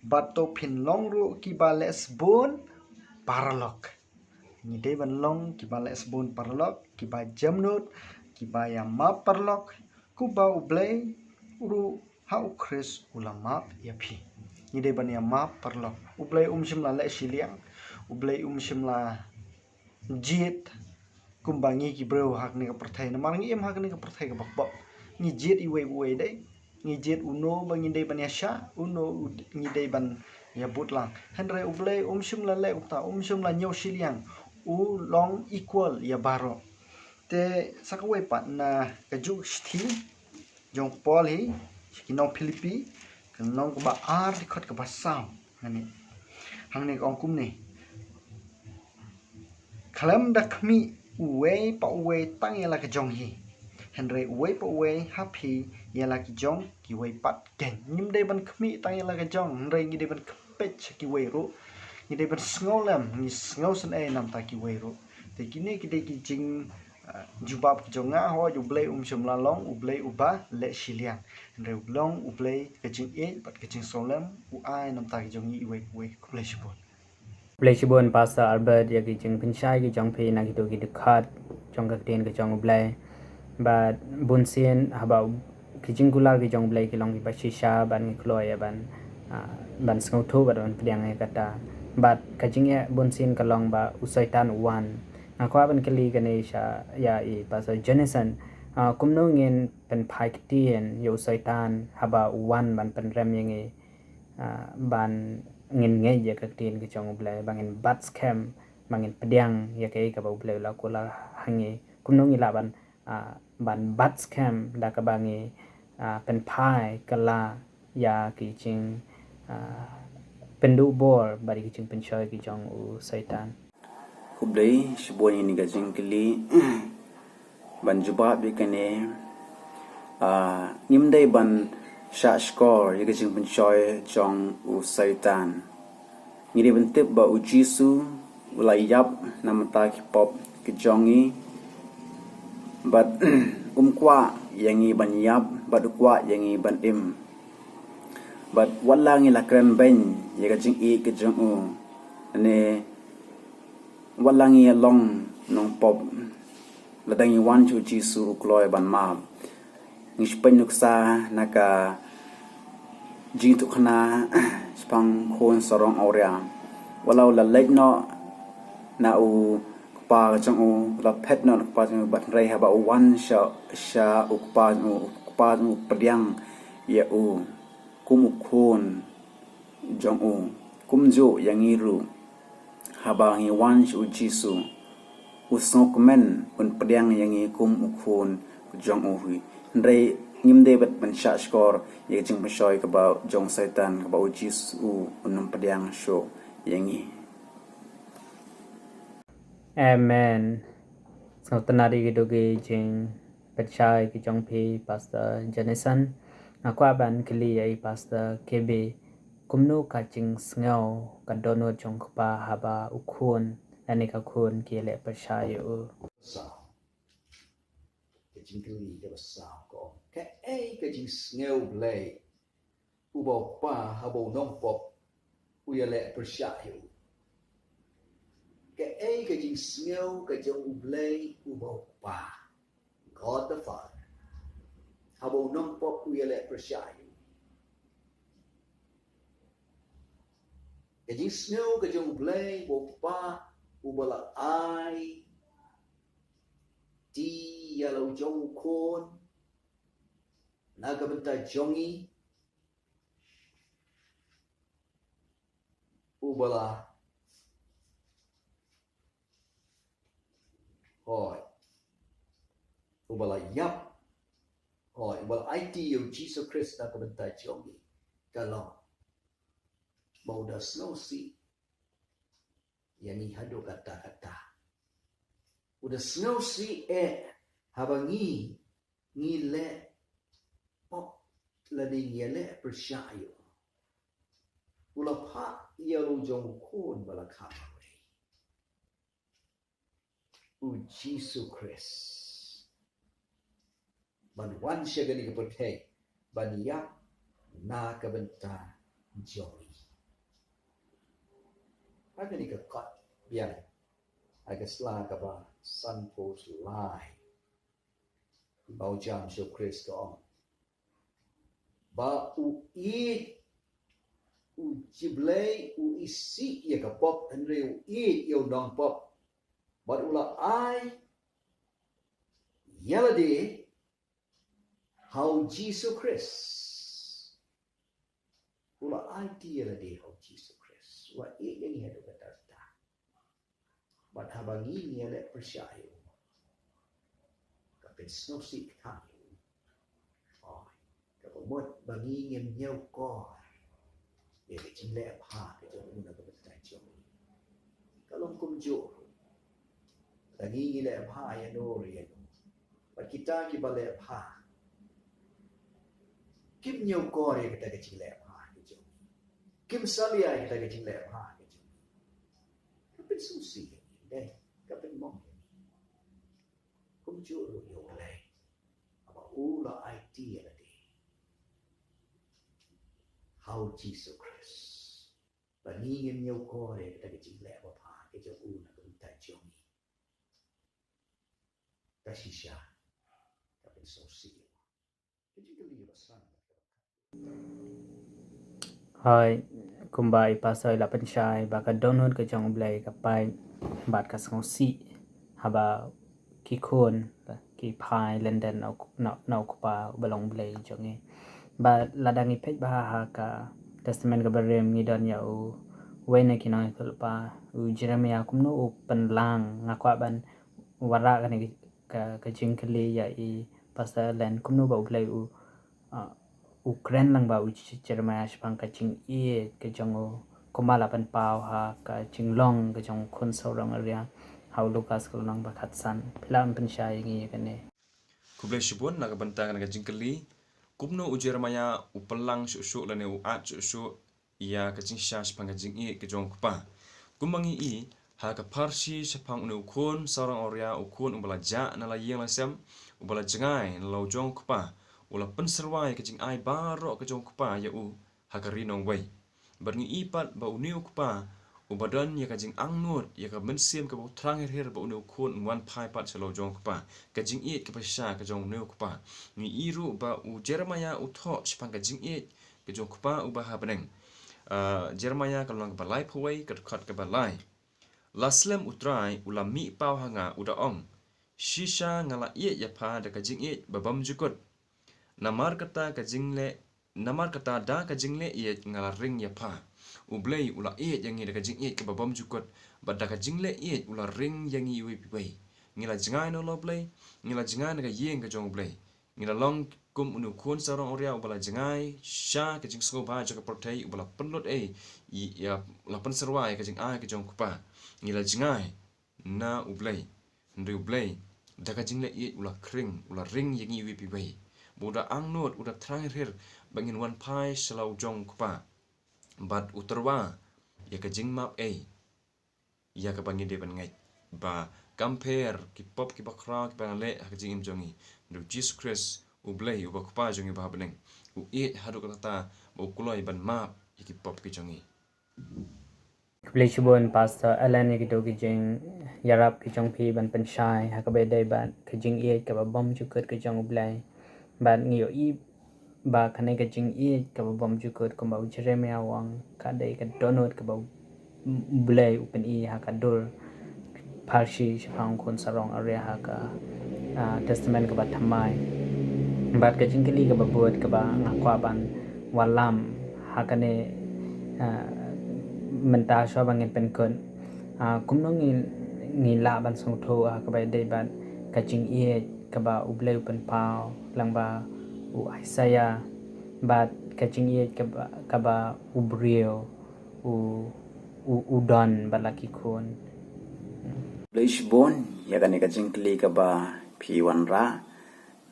Bad to phin long ruh kiba leh sbun paralok. Ngi dei ban long kiba leh sbun paralok, kiba jemnud, kiba ïamap paralok, kumba U Blei ruh ha U Khrist u la map ïa phi. Ngi dei ban ïamap paralok. U Blei um shym la leh shiliang. U Blei um shym la jied kumba ngi ki briew ha kane ka pyrthei. Namar ngi im ha kane ka pyrthei kaba kpoh. Ngi jied iwei pa iwei dei. Ngi jied uno ba ngi dei ban ïashah, uno u-, ngi dei ban ïabud lang. Hynrei U Blei um shym la leh kumta, um shym la ñiew shiliang. U long equal ïa baroh. Te sa kawei pat na kajuh ka shithi jong u Paul hi sha ki nong Philippi, ka lynnong kaba ar dkhot kaba saw. Hangne, hangne ka ong kumne. Khlem da khmih uwei pa uwei tang ïa la ka jong hi, hynrei uwei pa uwei ha phi ïa la ki jong kiwei pat. Keiñ, ngim dei ban khmih tang ïa la ka jong, hynrei ngi dei ban kpeit sha kiwei ruh. Ngi dei ban sngewlem, ngi sngewsynei na ka bynta kiwei ruh. Te kine ki dei ki jing, ah, jubab ki jong nga. Hooid, U Blei um shym la long U Blei uba leh shiliang. Hynrei u long U Blei ka jingïeit bad ka jingsngewlem u ai na ka bynta ki jong ngi iwei pa iwei. Khublei shibun. Khublei shibun Pastor Albert ïa ki jingpynshai ki jong phi na kito ki dkhot jong ka ktien ka jong U Blei. Bad bun sien haba u-, ki jingkular ki jong U Blei ki long kiba shisha bad ngi kloi ïa ban, ah, ban sngewthuh bad ban pdiang ïa kata. Bad ka jingeh bun sien ka long ba u Soitan u wan. Nga kwah ban kylli kane sha ïa i Pastor Jonathan. Ah, kumno ngin pynphai ktien ïa u Soitan haba u wan ban pynrem ïa ngi, ah, ban ngin ngeit ïa ka ktien ka jong U Blei, ba ngin bat skhem, ba ngin pdiang ïa kaei kaba U Blei u la kular ha ngi. Kumno ngi lah ban, ah, ban bat skhem da kaba ngi, ah, pynphai kylla ïa ki jing, ah, pynduh bor bad ïa ka jingpynshoi ki jong u Soitan. Khublei shibun ïa kane ka jingkylli. Ban jubab ïa kane, ah, ngim dei ban shah shkor ïa ka jingpynshoi jong u Soitan. Ngi dei ban tip ba u Jisu u la ïap na ka bynta ki pop ki jong ngi. Bad um kwah ïa ngi ban ïap, bad u kwah ïa ngi ban im. Bad wat la ngi la kren beiñ ïa ka jingïeit ka jong u, ne wat la ngi long nongpop, lada ngi wan sha u Jisu u kloi ban map. Ngi shu pynuksa na ka jingïathuhkhana shaphang khun sarong awria. Wat la u la leit noh na u kpa ka jong u, u la phet noh na u kpa jong u, bad hynrei haba u wan sha, sha u kpa jong u, u kpa jong u pdiang ïa u kum u khun jong u. Kumjuh ïa ngi ruh, haba ngi wan sha u Jisu, u sngewkmen un pdiang ïa ngi kum u khun jong u hi. Hynrei ngim dei bad ban shah shkor ïa ka jingpynshoi kaba jong Soitan, kaba u Jisu un ym pdiang shuh ïa ngi. Amen. Sngewtynnad ïa ki jingpynshai ki jong phi, Pastor Jonathan. Nga kwah ban kylli ïa i Pastor K B, kumno ka jingsngew, ka dohnud jong u kpa haba u khun lane ka khun ki ïaleh pyrshah ïa u? Sa, ka jingkylli kaba saw ka ong, kaei ka jingsngew Blei uba u kpa haba u nongpop u ïaleh pyrshah ïa u? Kaei ka jingsngew ka jong u Blei uba u kpa, God the Father, haba u nongpop u ïaleh pyrshah ïa u? Ka jingsngew ka jong u Blei uba u kpa uba la aiti ïa la u jong u khun na ka bynta jong ngi, uba la, hooid, uba la ïap, hooid, uba la aiti ïa u Jisu Khrist na ka bynta jong ngi, ka long ba u da sngewsih ïa ngi haduh katta katta. U da sngewsih eh haba ngi, ngi leh pop lane ngi ïaleh pyrshah ïa u. U la phah ïa la u jong u khun ba la kha marwei, u Jisu Khrist, ban wan sha kane ka pyrthei ban ïap na ka bynta jong ngi. Ha kane ka kot biang, ha ka sla kaba sanphew lai, ba u Jan Jisu Khrist ka ong ba u ïeit, u Blei u isih ïa ka pop, hynrei u ïeit ïa u nongpop, bad u la ai ïa lade ha u Jisu Khrist. U la aiti ïa lade ha u Jisu Khrist. U la ïeit ïa ngi haduh katta katta. Bad haba ngi, ngi ïaleh pyrshah ïa u, ka pynsngewsih kthang ïa u. Hooid, kaba mut ba ngi ngim ñiewkor ïa ka jingleh bha ka jong u na ka bynta jong ngi. Ka long kumjuh ruh, lada ngi, ngi leh bha ïano re ïano, bad kita kiba leh bha kim ñiewkor ïa kata ka jingleh bha ka jong ngi, kim salia ïa kata ka jingleh bha ka jong ngi, ka pynsngewsih ïa ngi, dei, ka pynmong ïa ngi. Kumjuh ruh ïa u Blei, haba u la aiti ïa lade ha u Jisu Khrist, ba ngi ngin ñiewkor ïa kata ka jingleh babha ka jong u na ka bynta jong ngi. Ka shisha, ka pynsngewsih ïa u. Ka jingkylli ba san. Hooid, kumba i pastor i la pynshai ba ka dohnud ka jong u Blei ka pait bad ka sngewsih haba ki khun ki phai lyndet na u, na, na u Kpa uba long Blei jong ngi. Bad lada ngi peit bha ha ka Testament kaba rim, ngi don ïa uwei na ki nongïathuhlypa, u Jeremiah, kumno u pynlang. Nga kwah ban wanrah kane ka, ka jingkylli ïa i Pastor Len, kumno ba u Blei u, ah, u kren lang ba u Jeremiah shaphang ka jingïeit ka jong u, kumba la pynpaw ha ka jinglong ka jong u khun sarong area ha u Lukas ka lynnong ba khatsan. Phi lah ban pynshai ïa ngi ïa kane. Khublei shibun na ka bynta kane ka jingkylli. Kumno u Jeremiah u pynlang shuh shuh lane u at shuh shuh ïa ka jingshisha shaphang ka jingïeit ka jong u kpa. Kumba ngi i ha ka pharshi shaphang une u khun sarong area, u khun uba la jah na la ïing la sem, uba la jngai na la u jong u kpa, u la pynsyrwa ïa ka jingai baroh ka jong u kpa ïa u ha ka ri nongwei. Bad ngi i pat ba une u kpa uba don ïa ka jingangnud, ïa ka mynsiem kaba u thrang hir hir ba une u khun un wan phai pat sha la u jong u kpa. Ka jingïeit kaba shisha ka jong une u kpa. Ngi i ruh ba u Jeremiah u thoh shaphang ka jingïeit ka jong u kpa uba ha bneng. Ah, Jeremiah ka lynnong kaba laiphew wei, ka dkhot kaba lai. La slem U Trai u la mih paw ha nga, u da ong: Shisha nga la ïeit ïa pha da ka jingïeit ba bymjukut. Namar kata ka jingleh, namar kata da ka jingleh ïeit nga la ring ïa pha. U Blei u la ïeit ïa ngi da ka jingïeit kaba bymjukut, bad da ka jingleh ïeit u la ring ïa ngi iwei pa iwei. Ngi la jngai na la u Blei, ngi la jngai na ka ïing ka jong u Blei. Ngi la long kum une u khun sarong area uba la jngai sha ka jingsngewbha jong ka pyrthei, uba la pynlut ei, i, ïa, la pynsyrwa ïa ka jingai ka jong u kpa. Ngi la jngai na u Blei. Hynrei u Blei da ka jingleh ïeit u la khring, u la ring ïa ngi iwei pa iwei. Ba u da angnud, u da thrang hir hir ba ngin wan phai sha la u jong u kpa. Bad u tyrwa ïa ka jingmap ei ïa kaba ngi dei ban ngeit, ba kam pher ki pop kiba khraw kiba ngi la leh ha ka jingim jong ngi. Hynrei u Jisu Khrist, u Blei uba u Kpa jong ngi uba ha bneng, u ïeit haduh katta ba u kloi ban map ïa ki pop ki jong ngi. Khublei shibun Pastor Alan ïa kito ki jingïarap ki jong phi ban pynshai ha kaba ïadei bad ka jingïeit kaba bymjukut ka jong u Blei. Bad ngi ïohi ba kane ka jingïeit kaba bymjukut kumba u Jeremiah u ong ka dei ka dohnud kaba u Blei u pyni ha ka dur pharshi shaphang u khun sarong area ha ka, ah, Testament kaba thymmai. Bad ka jingkylli kaba bud kaba nga kwah ban wallam ha kane, ah, mynta shuwa ba ngin pynkut, ah, kumno ngi, ngi lah ban sngewthuh ha kaba ïadei bad ka jingïeit kaba u Blei u pynpaw lyngba u Isaiah, bad ka jingïeit kaba, kaba u briew u, u, u don bad la ki khun. Khublei shibun ïa kane ka jingkylli kaba phi wanrah.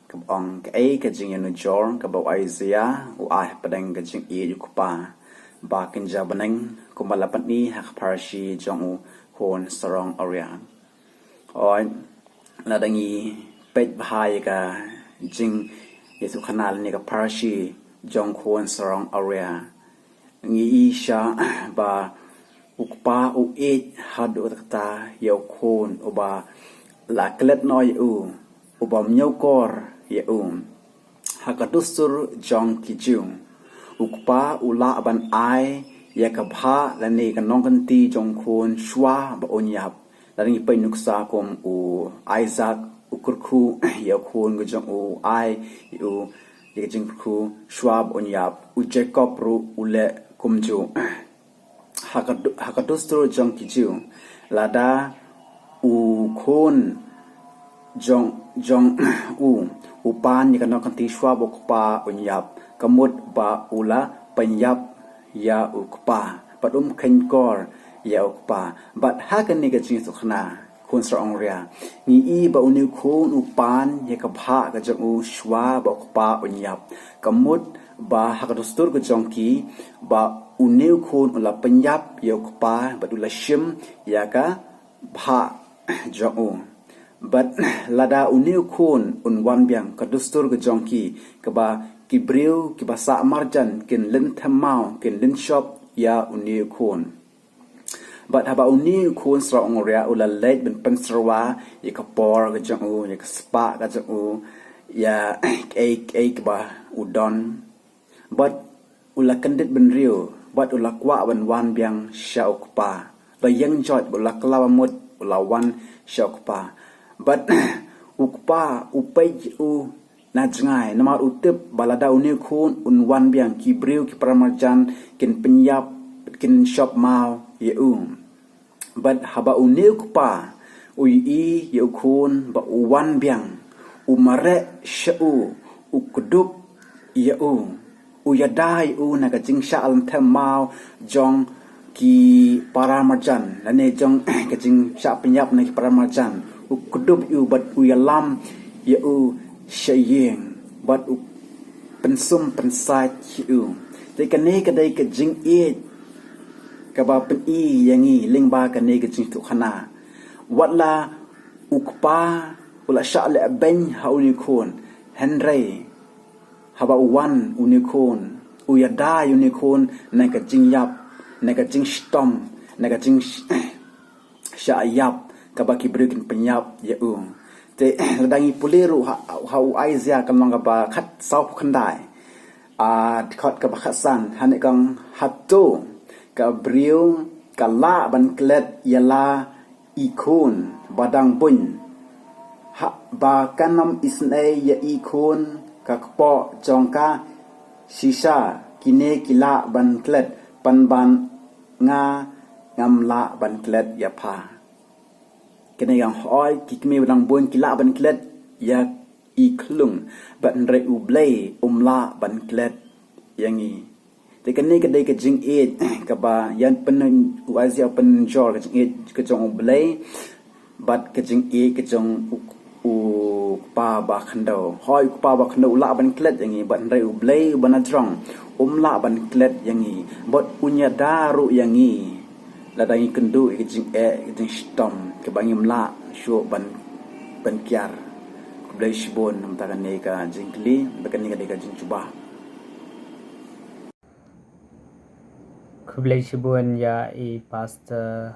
Kaba ong kaei ka jingïanujor kaba u Isaiah u ai hapdeng ka jingïeit u kpa ba kin jia bneng kumba la pyni ha ka pharshi jong u khun sarong area. Oi, lada ngi peit bha ïa ka jingïathuhkhana lane ka pharshi jong u khun sarong area, ngi i sha ba u kpa u ïeit haduh katta ïa u khun uba la klet noh ïa u, uba ñiewkor ïa u. Ha ka dustur jong ki Jiw, u kpa u lah ban ai ïa ka bhah lane ka nongkynti jong u khun shuwa ba un ïap. Lada ngi peit nuksa kum u Isaac u kyrkhu ïa u khun ka jong u, ai ïa u ïa ka jingkyrkhu shuwa ba un ïap. U Jakob ruh u leh kumjuh. Ha ka du-, ha ka dustur jong ki Jiw, lada u khun jong, jong u u pan ïa ka nongkynti shuwa ba u kpa un ïap, ka mut ba u la pynïap ïa u kpa bad um kheiñkor ïa u kpa. Bad ha kane ka jingïathuhkhana khun sarong area, ngi i ba une u khun u pan ïa ka bhah ka jong u shuwa ba u kpa un ïap, ka mut ba ha ka dustur ka jong ki ba une u khun u la pynïap ïa u kpa bad u la shim ïa ka bhah jong u. Bad lada une u khun un wan biang, ka dustur ka jong ki, kaba ki briew kiba sah marjan kin lynthem maw, kin lynshop ïa une u khun. Bad haba une u khun sarong area u la leit ban pynsyrwa ïa ka por ka jong u, ïa ka spah ka jong u, ïa kaei kaei kaba u don, bad u la kyndit bynriew bad u la kwah ban wan biang sha u kpa. La ïeng joit bad u la kylla mut u la wan sha u kpa. Bad u kpa u peit u na jngai, namar u tip ba lada une u khun un wan biang, ki briew ki paramarjan kin pynïap, kin shop maw ïa u. Bad haba une u kpa u ïohi ïa u khun ba u wan biang, u mareh sha u, u kdup ïa u. u ïada ïa u na ka jingshah lynthem maw jong ki paramarjan, lane jong ka jingshah pynïap na ki paramarjan. U kdup ïa u bad u ïalam ïa u sha ïing bad u pynsum pynsaid ïa u. Te kane ka dei ka jingïeit kaba pyni ïa ngi lyngba kane ka jingïathuhkhana. Wat la u kpa u la shah leh beiñ ha une u khun, hynrei haba u wan une u khun, u ïada ïa une u khun na ka jingïap, na ka jingshitom, na ka jingshah ïap kaba ki briew kin pynïap ïa u. Te lada ngi pule ruh ha, ha u Isaiah ka lynnong kaba khatsaw phew khyndai, a, dkhot kaba khatsan, hangne ka ong, hato ka briew ka lah ban klet ïa la i khun ba dang bun, haba kan ym isynei ïa i khun ka kpoh jong ka? Shisha kine ki lah ban klet, pynban nga ngam lah ban klet ïa pha. Kane ka ong, hooid, ki kmie ba dang bun ki lah ban klet ïa i khlung, bad hynrei U Blei um lah ban klet ïa ngi. Te kane ka dei ka jingïeit kaba ïa pyn, u Isaiah u pynjor ka jingïeit ka jong U Blei bad ka jingïeit ka jong u, u kpa ba khyndew. Hooid, u kpa ba khyndew u lah ban klet ïa ngi, bad hynrei U Blei uba na jrong um lah ban klet ïa ngi, bad un ïada ruh ïa ngi lada ngi kynduh ïa ka jingeh, ka jingshitom kaba ngim lah shuh ban, ban kiar. Khublei shibun namar kane ka jingkylli, bad kane ka dei ka jingjubab. Khublei shibun ïa i Pastor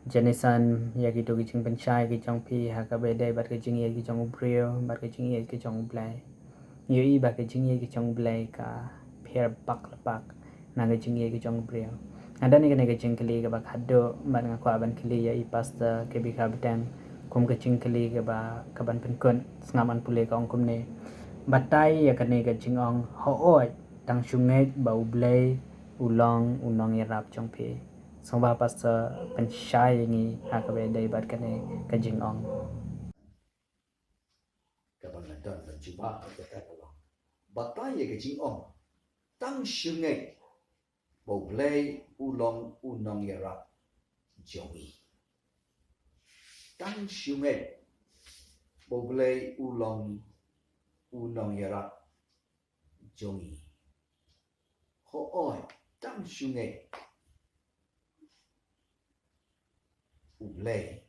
Jenison ïa kito ki jingpynshai ki jong phi ha kaba ïadei bad ka jingïeit ki jong u briew bad ka jingïeit ki jong U Blei. Ngi ïohi ba ka jingïeit ka jong U Blei ka pher bak la bak na ka jingïeit ka jong u briew. Nga don ïa kane ka jingkylli kaba khadduh bad nga kwah ban kylli ïa i Pastor K B Kharbyteng kum ka jingkylli kaba, kaban pynkut. Sngap, ngan pule, ka ong kumne: Batai ïa kane ka jingong, hooid, tang shu ngeit ba U Blei u long u nongïarap jong phi. Sngewbha Pastor pynshai ïa ngi ha kaba ïadei bad kane ka jingong. Kaba nga don ban jubab ïa kata ka long, batai ïa ka jingong, tang shu ngeit ba U Blei u long u nongïarap jong ngi. Tang shu ngeit ba U Blei u long u nongïarap jong ngi. Hooid, tang shu ngeit U Blei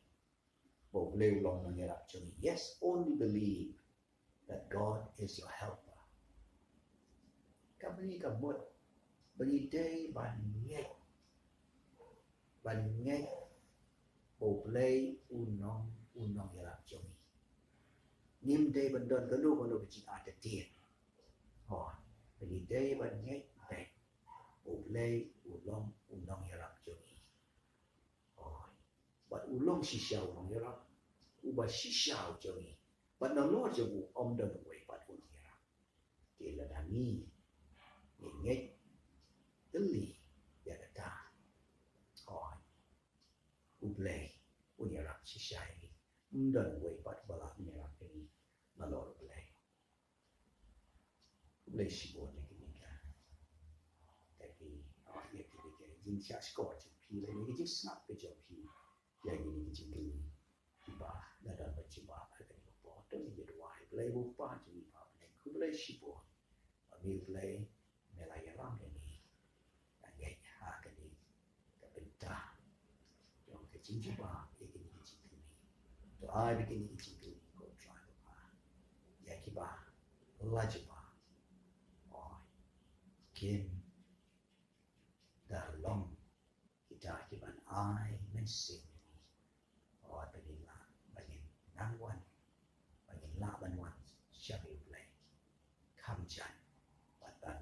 ba U Blei u long u nongïarap jong ngi. Yes, only believe that God is your helper. Ka bynta ka mut ba ngi dei ban ngeit, ban ngeit ba U Blei u long u nongïarap jong ngi. Ngim dei ban don kano kano ka jingartatien. Hooid, ba ngi dei ban ngeit beit ba U Blei u long u nongïarap jong ngi. Hooid, bad u long shisha u nongïarap, uba shisha u jong ngi. Bad nalor jong u ym don uwei pat u nongïarap. Te lada ngi, ngi ngeit, ïohi ïa kata, hooid, U Blei un ïarap shisha ïa ngi. Ym don uwei pat ba lah ïarap ïa ngi nalor U Blei. Khublei shibun ïa kine ki, ïa ki, ïa kine ki jingshah shkor jong phi, lane ïa ki jingsngap ka jong phi ïa kine ki jingkylli kiba nga don ban jubab ha kane ka por. To ngin ïa duwai. Blei U Kpa jong ngi ba ha bneng, khublei shibun ba me U Blei me la ïalam ïa ngi. Nga ngeit ha kane ka bynta jong ka jingjubab ïa kine ki jingkylli. To ai ba kine ki jingkylli, ko Trai Kpa, ïa kiba la jubab, hooid, kin da long kita kiban ai mynsiem ïa ngi, hooid, ba ngin lah, ba ngin nang wan, ba ngin lah ban wan sha me U Blei kham jan, bad ban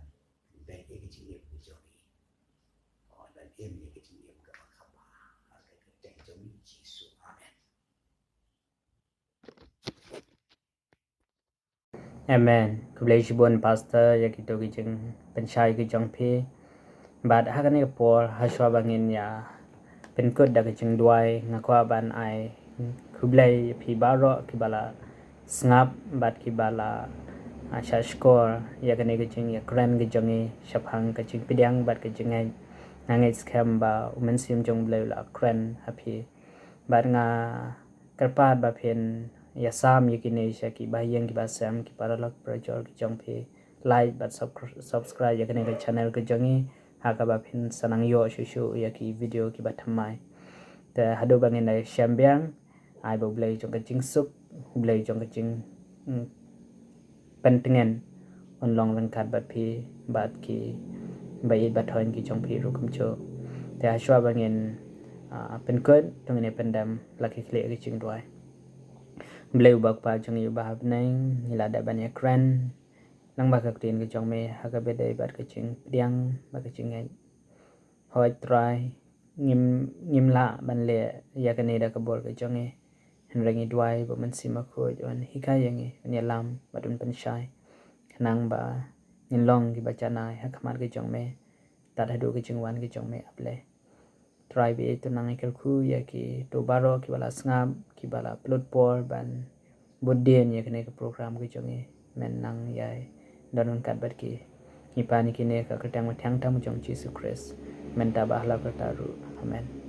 pynbeit ïa ka jingim ka jong ngi, hooid, ban im ïa ka jingim kaba kham bha. Ha ka kyrteng jong U Jisu. Amen. Amen. Khublei shibun Pastor ïa kito ki jingpynshai ki jong phi. Bad ha kane ka por, ha shuwa ba ngin ïa pynkut da ka jingduwai, nga kwah ban ai khublei ïa phi baroh kiba la sngap bad kiba la, ah, shah shkor ïa kane ka jingïakren ka jong ngi shaphang ka jingpdiang bad ka jingngeit. Nga ngeit skhem ba U Mynsiem jong U Blei u la kren ha phi. Bad nga kyrpad ba phin ïasam ïa kine sha ki bahaïing ki bahasem, ki paralok parajor ki jong phi. Like bad subscri-, subscribe ïa kane ka channel ka jong ngi, ha kaba phin sa nang ïoh shuh shuh ïa ki video kiba thymmai. Te haduh ba ngin ïashem biang, ai ba U Blei jong ka jingsuk, U Blei jong ka jing, mm, pyntngen un long ryngkat bad phi bad ki ba ïeit ba thoiñ ki jong phi ruh kumjuh. Te hashwa ba ngin, ah, pynkut, to ngin ïa pyndem la ki khlieh ki jingduwai. Blei uba Kpa jong ngi uba ha bneng, ngi la dep ban ïakren lang bad ka ktien ka jong me ha kaba ïadei bad ka jingpdiang bad ka jingngeit. Hooid Trai, ngim, ngim lah ban leh ïa kane da ka bor ka jong ngi. Hynrei ngi duwai ba U Mynsiem Bakhuid un hikai ïa ngi, un ïalam bad un pynshai, khnang ba ngin long kiba janai ha khmat ka jong me tad haduh ka jingwan ka jong me, A Blei. Trai ba ïeit, to nang ïa kyrkhu ïa kito baroh kiba la sngap, kiba la pynlut por ban bud dien ïa kane ka program ka jong ngi. Men nang ïai don ryngkat bad ki. Ngi pan ïa kine ha ka kyrteng ba thiang tam jong U Jisu Khrist, mynta bad hala karta ruh. Amen.